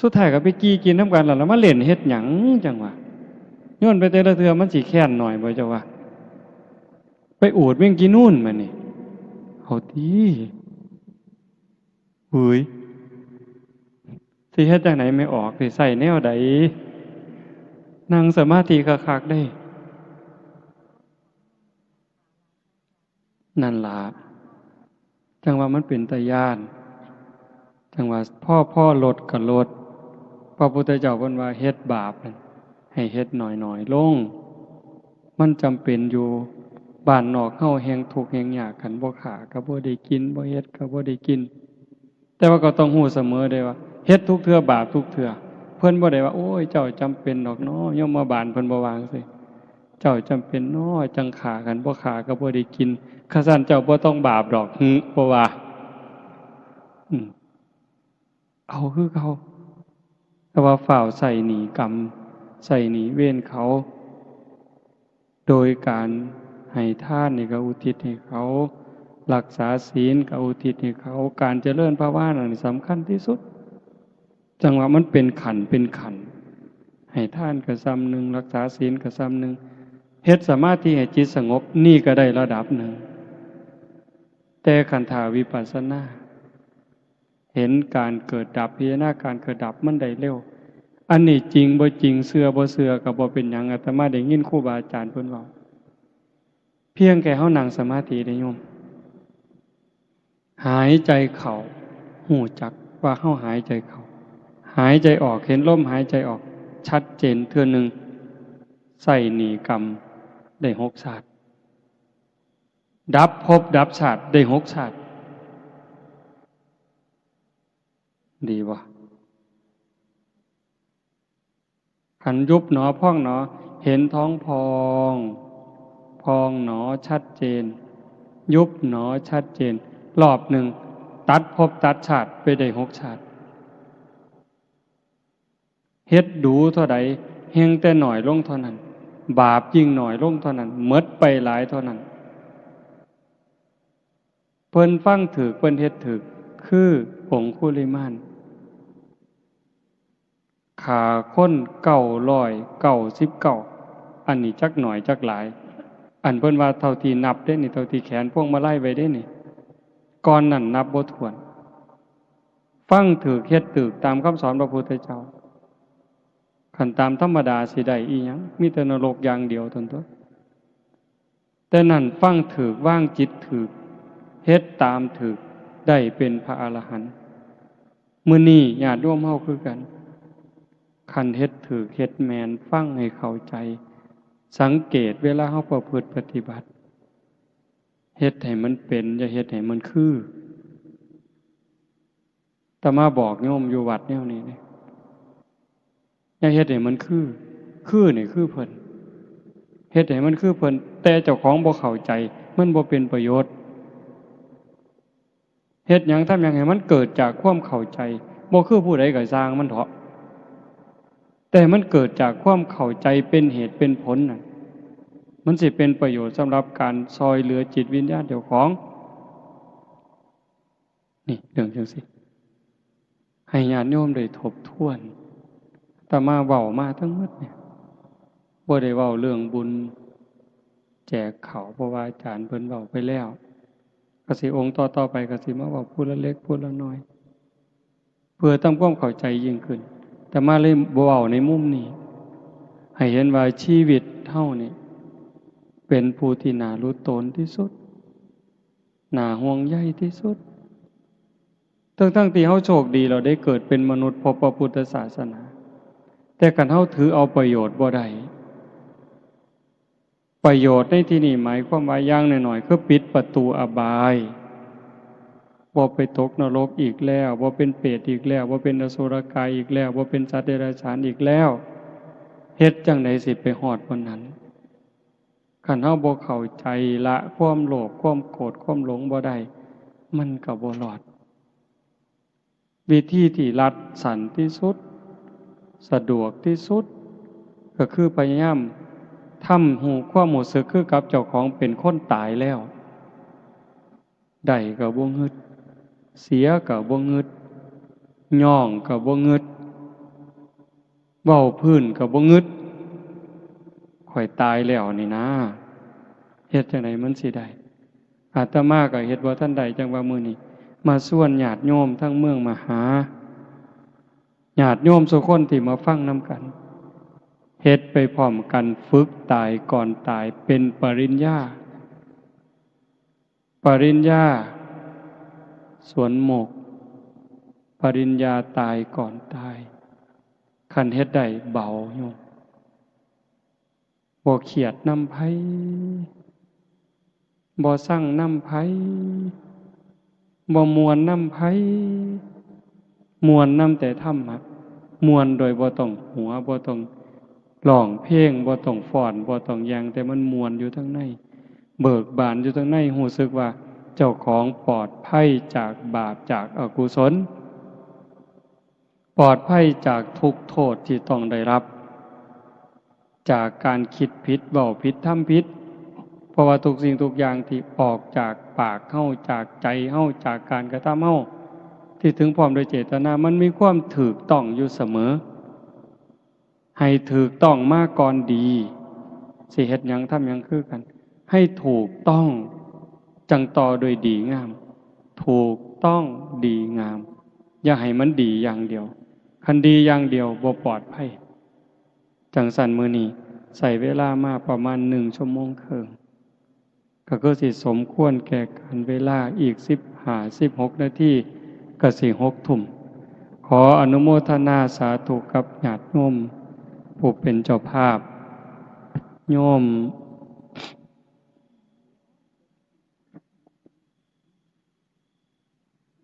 สุดท้ายก็ไปกี่กินนำกันแล้ว แล้วมาเล่นเฮ็ดหยังจั่งวะ โยนไปแต่ละเทื่อมันสิแค้นหน่อยบ่เจ้าว่า ไปอูดแมงจีนูนมานี่ เอาติ เฮ้ย สิเฮ็ดจั่งใด๋ไม่ออก สิใช้แนวใด๋ นั่งสมาธิคักๆ เด้ นั่นล่ะ จั่งว่ามันเป็นตาย้าน จั่งว่าพอ พอลดก็ลด พระพุทธเจ้าเพิ่นว่าเฮ็ดบาปนั่นให้เฮ็ดน้อยๆ ลง มันจำเป็นอยู่ บ้านนอกเฮาแฮ่งทุกข์แฮ่งยาก คันบ่ฆ่าก็บ่ได้กิน บ่เฮ็ดก็บ่ได้กิน แต่ว่าก็ต้องฮู้เสมอเด้ว่า เฮ็ดทุกเทื่อบาปทุกเทื่อ เพิ่นบ่ได้ว่า โอ้ย เจ้าจำเป็นดอกเนาะ ยมบาลเพิ่นบ่ว่าจั่งซี้ เจ้าจำเป็นเนาะ จั่งฆ่า คันบ่ฆ่าก็บ่ได้กิน คันซั้นเจ้าบ่ต้องบาปดอก หึ บ่ว่า อืม เอาคือเก่า แต่ว่าฟ้าวใช้หนี้กรรม ใช้หนี้เวรเขา โดยการให้ทานนี่ก็อุทิศให้เขา รักษาศีลก็อุทิศให้เขา การเจริญภาวนานี่สำคัญที่สุด จั่งว่ามันเป็นขั้นเป็นขั้น ให้ทานก็ส่ำหนึ่ง รักษาศีลก็ส่ำหนึ่ง เฮ็ดสมาธิให้จิตสงบ นี่ก็ได้ระดับหนึ่ง แต่คันถ้าวิปัสสนา เห็นการเกิดดับ พิจารณาการเกิดดับมันได้เร็ว อันนี้จริงบ่จริง เชื่อบ่เชื่อก็บ่เป็นหยัง อาตมาได้ยินครูบาอาจารย์เพิ่นเว้า เพียงแค่เฮานั่งสมาธิเด้โยม หายใจเข้า ฮู้จักว่าเฮาหายใจเข้า หายใจออก เห็นลมหายใจออก ชัดเจนเทื่อหนึ่ง ใช้หนี้กรรมได้หกชาติ ดับภพดับชาติได้หกชาติ ดีบ่ คันยุบหนอพองหนอ เห็นท้องพอง พองหนอชัดเจน ยุบหนอชัดเจน รอบหนึ่ง ตัดภพตัดชาติไปได้หกชาติ เฮ็ดดูเท่าใด แฮ่งแต่น้อยลงเท่านั้น บาปยิ่งน้อยลงเท่านั้น หมดไปหลายเท่านั้น เพิ่นฟังถูก เพิ่นเฮ็ดถูก คือองคุลิมาน ฆ่าคนเก้าร้อยเก้าสิบเก้า อันนี้จักน้อยจักหลาย อันเพิ่นว่าเท่าที่นับเด้นี่ เท่าที่แขวนพวงมาลัยไว้เด้นี่ ก่อนนั้นนับบ่ถ้วน ฟังถูก เฮ็ดถูกตามคำสอนพระพุทธเจ้า คันตามธรรมดาสิได้อีหยัง มีแต่นรกอย่างเดียวเท่านั้นตั๊ว แต่นั้นฟังถูก วางจิตถูก เฮ็ดตามถูก ได้เป็นพระอรหันต์ มื้อนี้ญาติโยมเฮาคือกัน คันเฮ็ดถูก เฮ็ดแม่น ฟังให้เข้าใจ สังเกตเวลาเฮาประพฤติปฏิบัติ เฮ็ดให้มันเป็น อย่าเฮ็ดให้มันคือ อาตมาบอกโยมอยู่วัดแนวนี้เด้ อย่าเฮ็ดให้มันคือ คือนี่คือเพิ่น เฮ็ดให้มันคือเพิ่น แต่เจ้าของบ่เข้าใจ มันบ่เป็นประโยชน์ เฮ็ดหยังทำหยังให้มันเกิดจากความเข้าใจ บ่คือผู้ใดก็ซ่างมันเถาะ แต่มันเกิดจากความเข้าใจเป็นเหตุเป็นผลน่ะ มันสิเป็นประโยชน์สำหรับการซ่อยเหลือจิตวิญญาณเจ้าของ นี่เรื่องจั่งซี้ ให้ญาติโยมได้ทบทวน อาตมาเว้ามาทั้งหมดเนี่ย บ่ได้เว้าเรื่องบุญแจกข้าว เพราะว่าอาจารย์เพิ่นเว้าไปแล้ว ก็สิองค์ต่อๆไปก็สิมาเว้าผู้ละเล็กผู้ละน้อย เพื่อทำความเข้าใจยิ่งขึ้น อาตมาเลยเว้าในมุมนี้ ให้เห็นว่าชีวิตเฮานี่เป็นผู้ที่น่าหลุดโตนที่สุด น่าห่วงใยที่สุด ทั้งๆที่เฮาโชคดี เราได้เกิดเป็นมนุษย์พบพระพุทธศาสนา แต่คันเฮาถือเอาประโยชน์บ่ได้ ประโยชน์ในที่นี้หมายความว่าอย่างน้อยๆ คือปิดประตูอบาย บ่ไปตกนรกอีกแล้ว บ่เป็นเปรตอีกแล้ว บ่เป็นอสุรกายอีกแล้ว บ่เป็นสัตว์เดรัจฉานอีกแล้ว เฮ็ดจั่งใดสิไปฮอดวันนั้น คันเฮาบ่เข้าใจละความโลภ ความโกรธ ความหลงบ่ได้ มันก็บ่รอด วิธีที่รัดสั้นที่สุด สะดวกที่สุด ก็คือพยายามทำฮู้ความรู้สึกคือกับเจ้าของเป็นคนตายแล้ว ได้ก็บ่งึด เสียก็บ่งึด ย้องก็บ่งึด เว้าพื้นก็บ่งึด ข้อยตายแล้วนี่นะ เฮ็ดจั่งใดมันสิได้ อาตมาก็เฮ็ดบ่ทันได้ จั่งว่ามื้อนี้มาชวนญาติโยมทั้งเมืองมหา ญาติโยมซุคนที่มาฟังนำกัน เฮ็ดไปพร้อมกัน ฝึกตายก่อนตาย เป็นปริญญา ปริญญาสวนโมกข์ ปริญญาตายก่อนตาย คันเฮ็ดได้เบาโยม บ่เครียดนำไผ บ่ซังนำไผ บ่ม่วนนำไผ ม่วนนำแต่ธรรมะ ม่วนโดยบ่ต้องหัว บ่ต้องร้องเพลง บ่ต้องฟ้อน บ่ต้องหยัง แต่มันม่วนอยู่ทางใน เบิกบานอยู่ทางใน รู้สึกว่าเจ้าของปลอดภัยจากบาป จากอกุศล ปลอดภัยจากทุกข์โทษที่ต้องได้รับ จากการคิดผิด เว้าผิด ทำผิด เพราะว่าทุกสิ่งทุกอย่างที่ออกจากปากเฮา จากใจเฮา จากการกระทำเฮา ที่ถึงพร้อมโดยเจตนา มันมีความถูกต้องอยู่เสมอ ให้ถูกต้องมาก่อนดี สิเฮ็ดหยังทำหยังคือกัน ให้ถูกต้อง จั่งต่อโดยดีงาม ถูกต้องดีงาม อย่าให้มันดีอย่างเดียว คันดีอย่างเดียวบ่ปลอดภัย จั่งซั้นมื้อนี้ใช้เวลามาประมาณหนึ่งชั่วโมงครึ่ง ก็คือสิสมควรแก่กาลเวลา อีกสิบห้า สิบหกนาทีก็สิหกทุ่ม ขออนุโมทนาสาธุกับญาติโยมผู้เป็นเจ้าภาพ โยม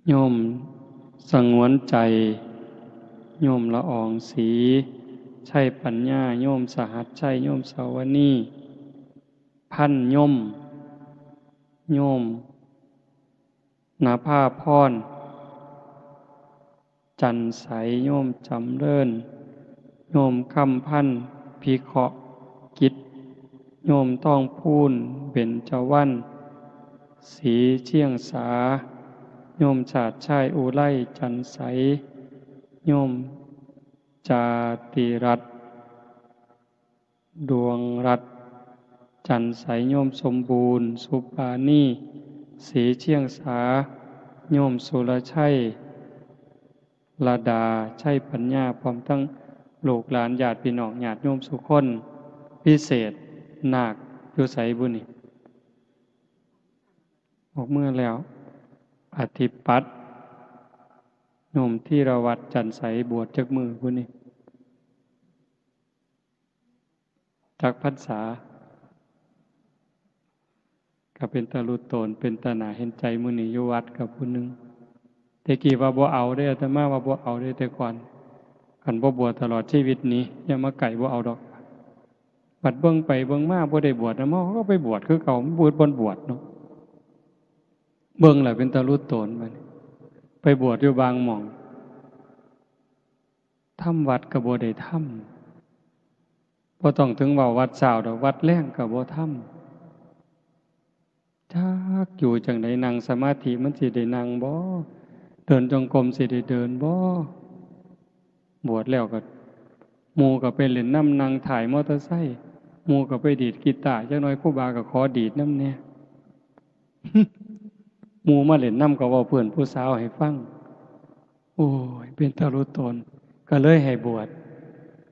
โยมสงวนใจ โยมละอองศรี ชัยปัญญา โยมสหัสชัย โยมสาวนี พันยม โยม นภาพร จันทร์ใส โยมจำเริญ โยมคำพันธ์ พิเคราะห์กิจ โยมทองพูน เบญจวรรณ ศรีเชียงสา โยมชาติชาย อุไร จันทร์ใส โยมจาติรัตน์ ดวงรัตน์ จันทร์ใส โยมสมบูรณ์ สุปานี ศรีเชียงสา โยมสุรชัย ระดา ชัยปัญญา พร้อมทั้งลูกหลานญาติพี่น้องญาติโยมสุคน พิเศษ นาคอยู่ไสบุนี่ ออกเมือแล้ว อธิปัตย์ โยมธีรวัตร จันทร์ใส บวชจักมื้อบุนี่ จักพรรษา ก็เป็นตาลุโตน เป็นตาหนาเห็นใจ มื้อนี้อยู่วัดกับผู้หนึ่ง แต่กี้ว่าบ่เอาเด้ อาตมาว่าบ่เอาเด้ แต่ก่อน คันบ่บวชตลอดชีวิตนี้ อย่ามาใกล้ บ่เอาดอก บัดเบิ่งไปเบิ่งมาบ่ได้บวชนำ เขาก็ไปบวชคือเก่า มันบ่บวช บ่บวชเนาะ เบิ่งแล้วเป็นตาลุโตนบัดนี้ ไปบวชอยู่บางหม่อง ทำวัดก็บ่ได้ทำ บ่ต้องถึงเว้าวัดเช้าดอก วัดแลงก็บ่ทำ จักอยู่จั่งใด นั่งสมาธิมันสิได้นั่งบ่ เดินจงกรมสิได้เดินบ่ บวชแล้วก็ หมู่ก็ไปเล่นนำ นั่งท้ายมอเตอร์ไซค์ หมู่ก็ไปดีดกีตาร์ จักหน่อยครูบาก็ขอดีดนำแหน่ หมู่มาเล่นนำก็เว้าเพื่อนผู้สาวให้ฟัง โอ้ย เป็นตาลุโตน ก็เลยให้บวช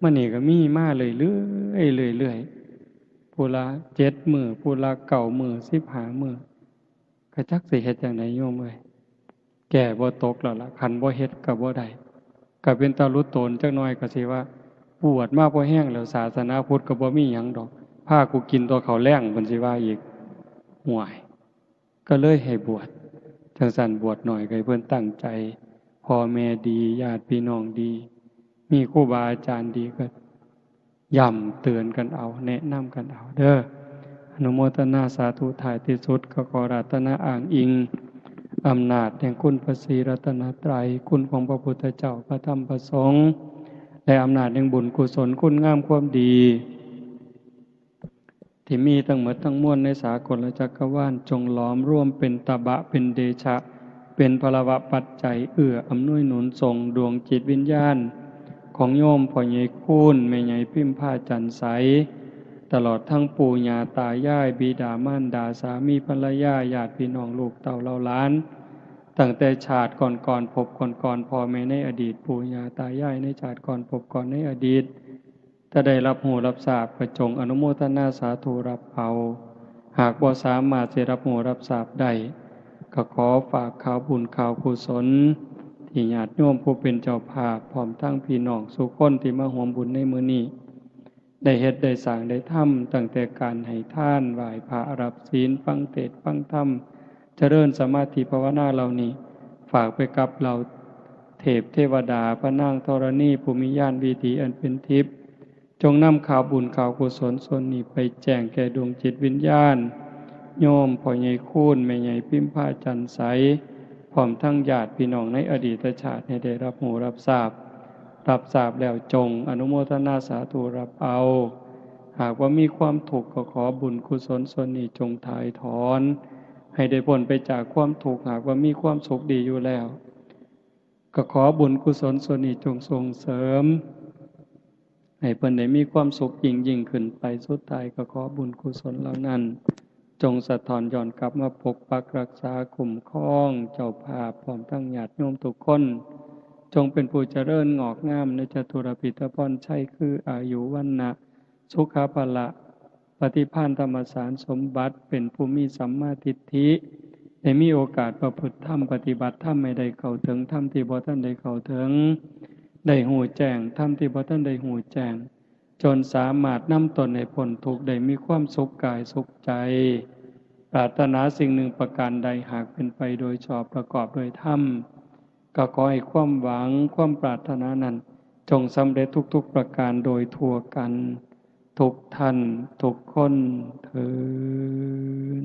มานี่ก็มีมาเรื่อยๆ เรื่อยๆ ผู้ละเจ็ดมื้อ ผู้ละเก้ามื้อ สิบห้ามื้อ ก็จักสิเฮ็ดจั่งใดโยมเอ้ย แก้บ่ตกแล้วล่ะ คันบ่เฮ็ดก็บ่ได้ ก็เป็นตาลุโตนจักหน่อยก็สิว่า บวชมาพอแฮงแล้ว ศาสนาพุทธก็บ่มีหยังดอก พากูกินแต่ข้าวแลง เพิ่นสิว่าอีก ห่วย ก็เลยให้บวช จั่งซั้นบวชหน่อยก็ให้เพิ่นตั้งใจ พ่อแม่ดี ญาติพี่น้องดี มีครูบาอาจารย์ดีก็ย้ำเตือนกันเอา แนะนำกันเอาเด้อ อนุโมทนาสาธุ ท้ายที่สุดก็ขออาราธนาอ้างอิง อำนาจแห่งคุณพระศรีรัตนตรัย คุณของพระพุทธเจ้า พระธรรม พระสงฆ์ และอำนาจแห่งบุญกุศล คุณงามความดี ที่มีทั้งหมดทั้งมวลในสากลจักรวาล จงหลอมรวมเป็นตบะ เป็นเดชะ เป็นพลวปัจจัย เอื้ออำนวยหนุนส่งดวงจิตวิญญาณ ของโยมพ่อใหญ่คูณ แม่ใหญ่พิมพา จันทร์ใส ตลอดทั้งปู่ย่าตายาย บิดามารดา สามีภรรยา ญาติพี่น้อง ลูกเต้าเหล่าหลาน ตั้งแต่ชาติก่อนๆ ภพก่อนๆ พ่อแม่ในอดีต ปู่ย่าตายายในชาติก่อน ภพก่อนในอดีต ถ้าได้รับรู้รับทราบก็จงอนุโมทนาสาธุรับเอา หากบ่สามารถสิรับรู้รับทราบได้ ก็ขอฝากข่าวบุญข่าวกุศล ที่ญาติโยมผู้เป็นเจ้าภาพ พร้อมทั้งพี่น้องสู่คนที่มาร่วมบุญในมื้อนี้ ได้เฮ็ดได้สร้างได้ทำ ตั้งแต่การให้ทาน ไหว้พระ รับศีล ฟังเทศน์ฟังธรรม เจริญสมาธิภาวนาเหล่านี้ ฝากไปกับเหล่าเทพเทวดา พระนางธรณี ผู้มีญาณวิถีอันเป็นทิพย์ จงนำข่าวบุญข่าวกุศลส่วนนี้ไปแจ้งแก่ดวงจิตวิญญาณ โยมพ่อใหญ่คูณ แม่ใหญ่พิมพา จันทร์ใส พร้อมทั้งญาติพี่น้องในอดีตชาติให้ได้รับรู้รับทราบ รับทราบแล้วจงอนุโมทนาสาธุรับเอา หากว่ามีความทุกข์ก็ขอบุญกุศลส่วนนี้จงถ่ายถอน ให้ได้พ้นไปจากความทุกข์ หากว่ามีความสุขดีอยู่แล้ว ก็ขอบุญกุศลส่วนนี้จงส่งเสริม ให้เพิ่นได้มีความสุขยิ่งยิ่งขึ้นไป สุดท้ายก็ขอบุญกุศลเหล่านั้น จงสะท้อนย้อนกลับมาปกปักรักษาคุ้มครองเจ้าภาพ พร้อมทั้งญาติโยมทุกคน จงเป็นผู้เจริญงอกงามในจตุรพิธพรชัย คืออายุ วรรณะ สุขะ พละ ปฏิภาณ ธรรมสารสมบัติ เป็นผู้มีสัมมาทิฏฐิ ได้มีโอกาสประพฤติธรรม ปฏิบัติธรรม ให้ได้เข้าถึงธรรมที่บ่ทันได้เข้าถึง ได้ฮู้แจ้งธรรมที่บ่ทันได้ฮู้แจ้ง จนสามารถนำตนให้พ้นทุกข์ ได้มีความสุขกายสุขใจ ปรารถนาสิ่งหนึ่งประการใด หากเป็นไปโดยชอบประกอบโดยธรรม ก็ขอให้ความหวังความปรารถนานั้น จงสำเร็จทุกๆประการโดยทั่วกัน ทุกท่านทุกคนเทอญ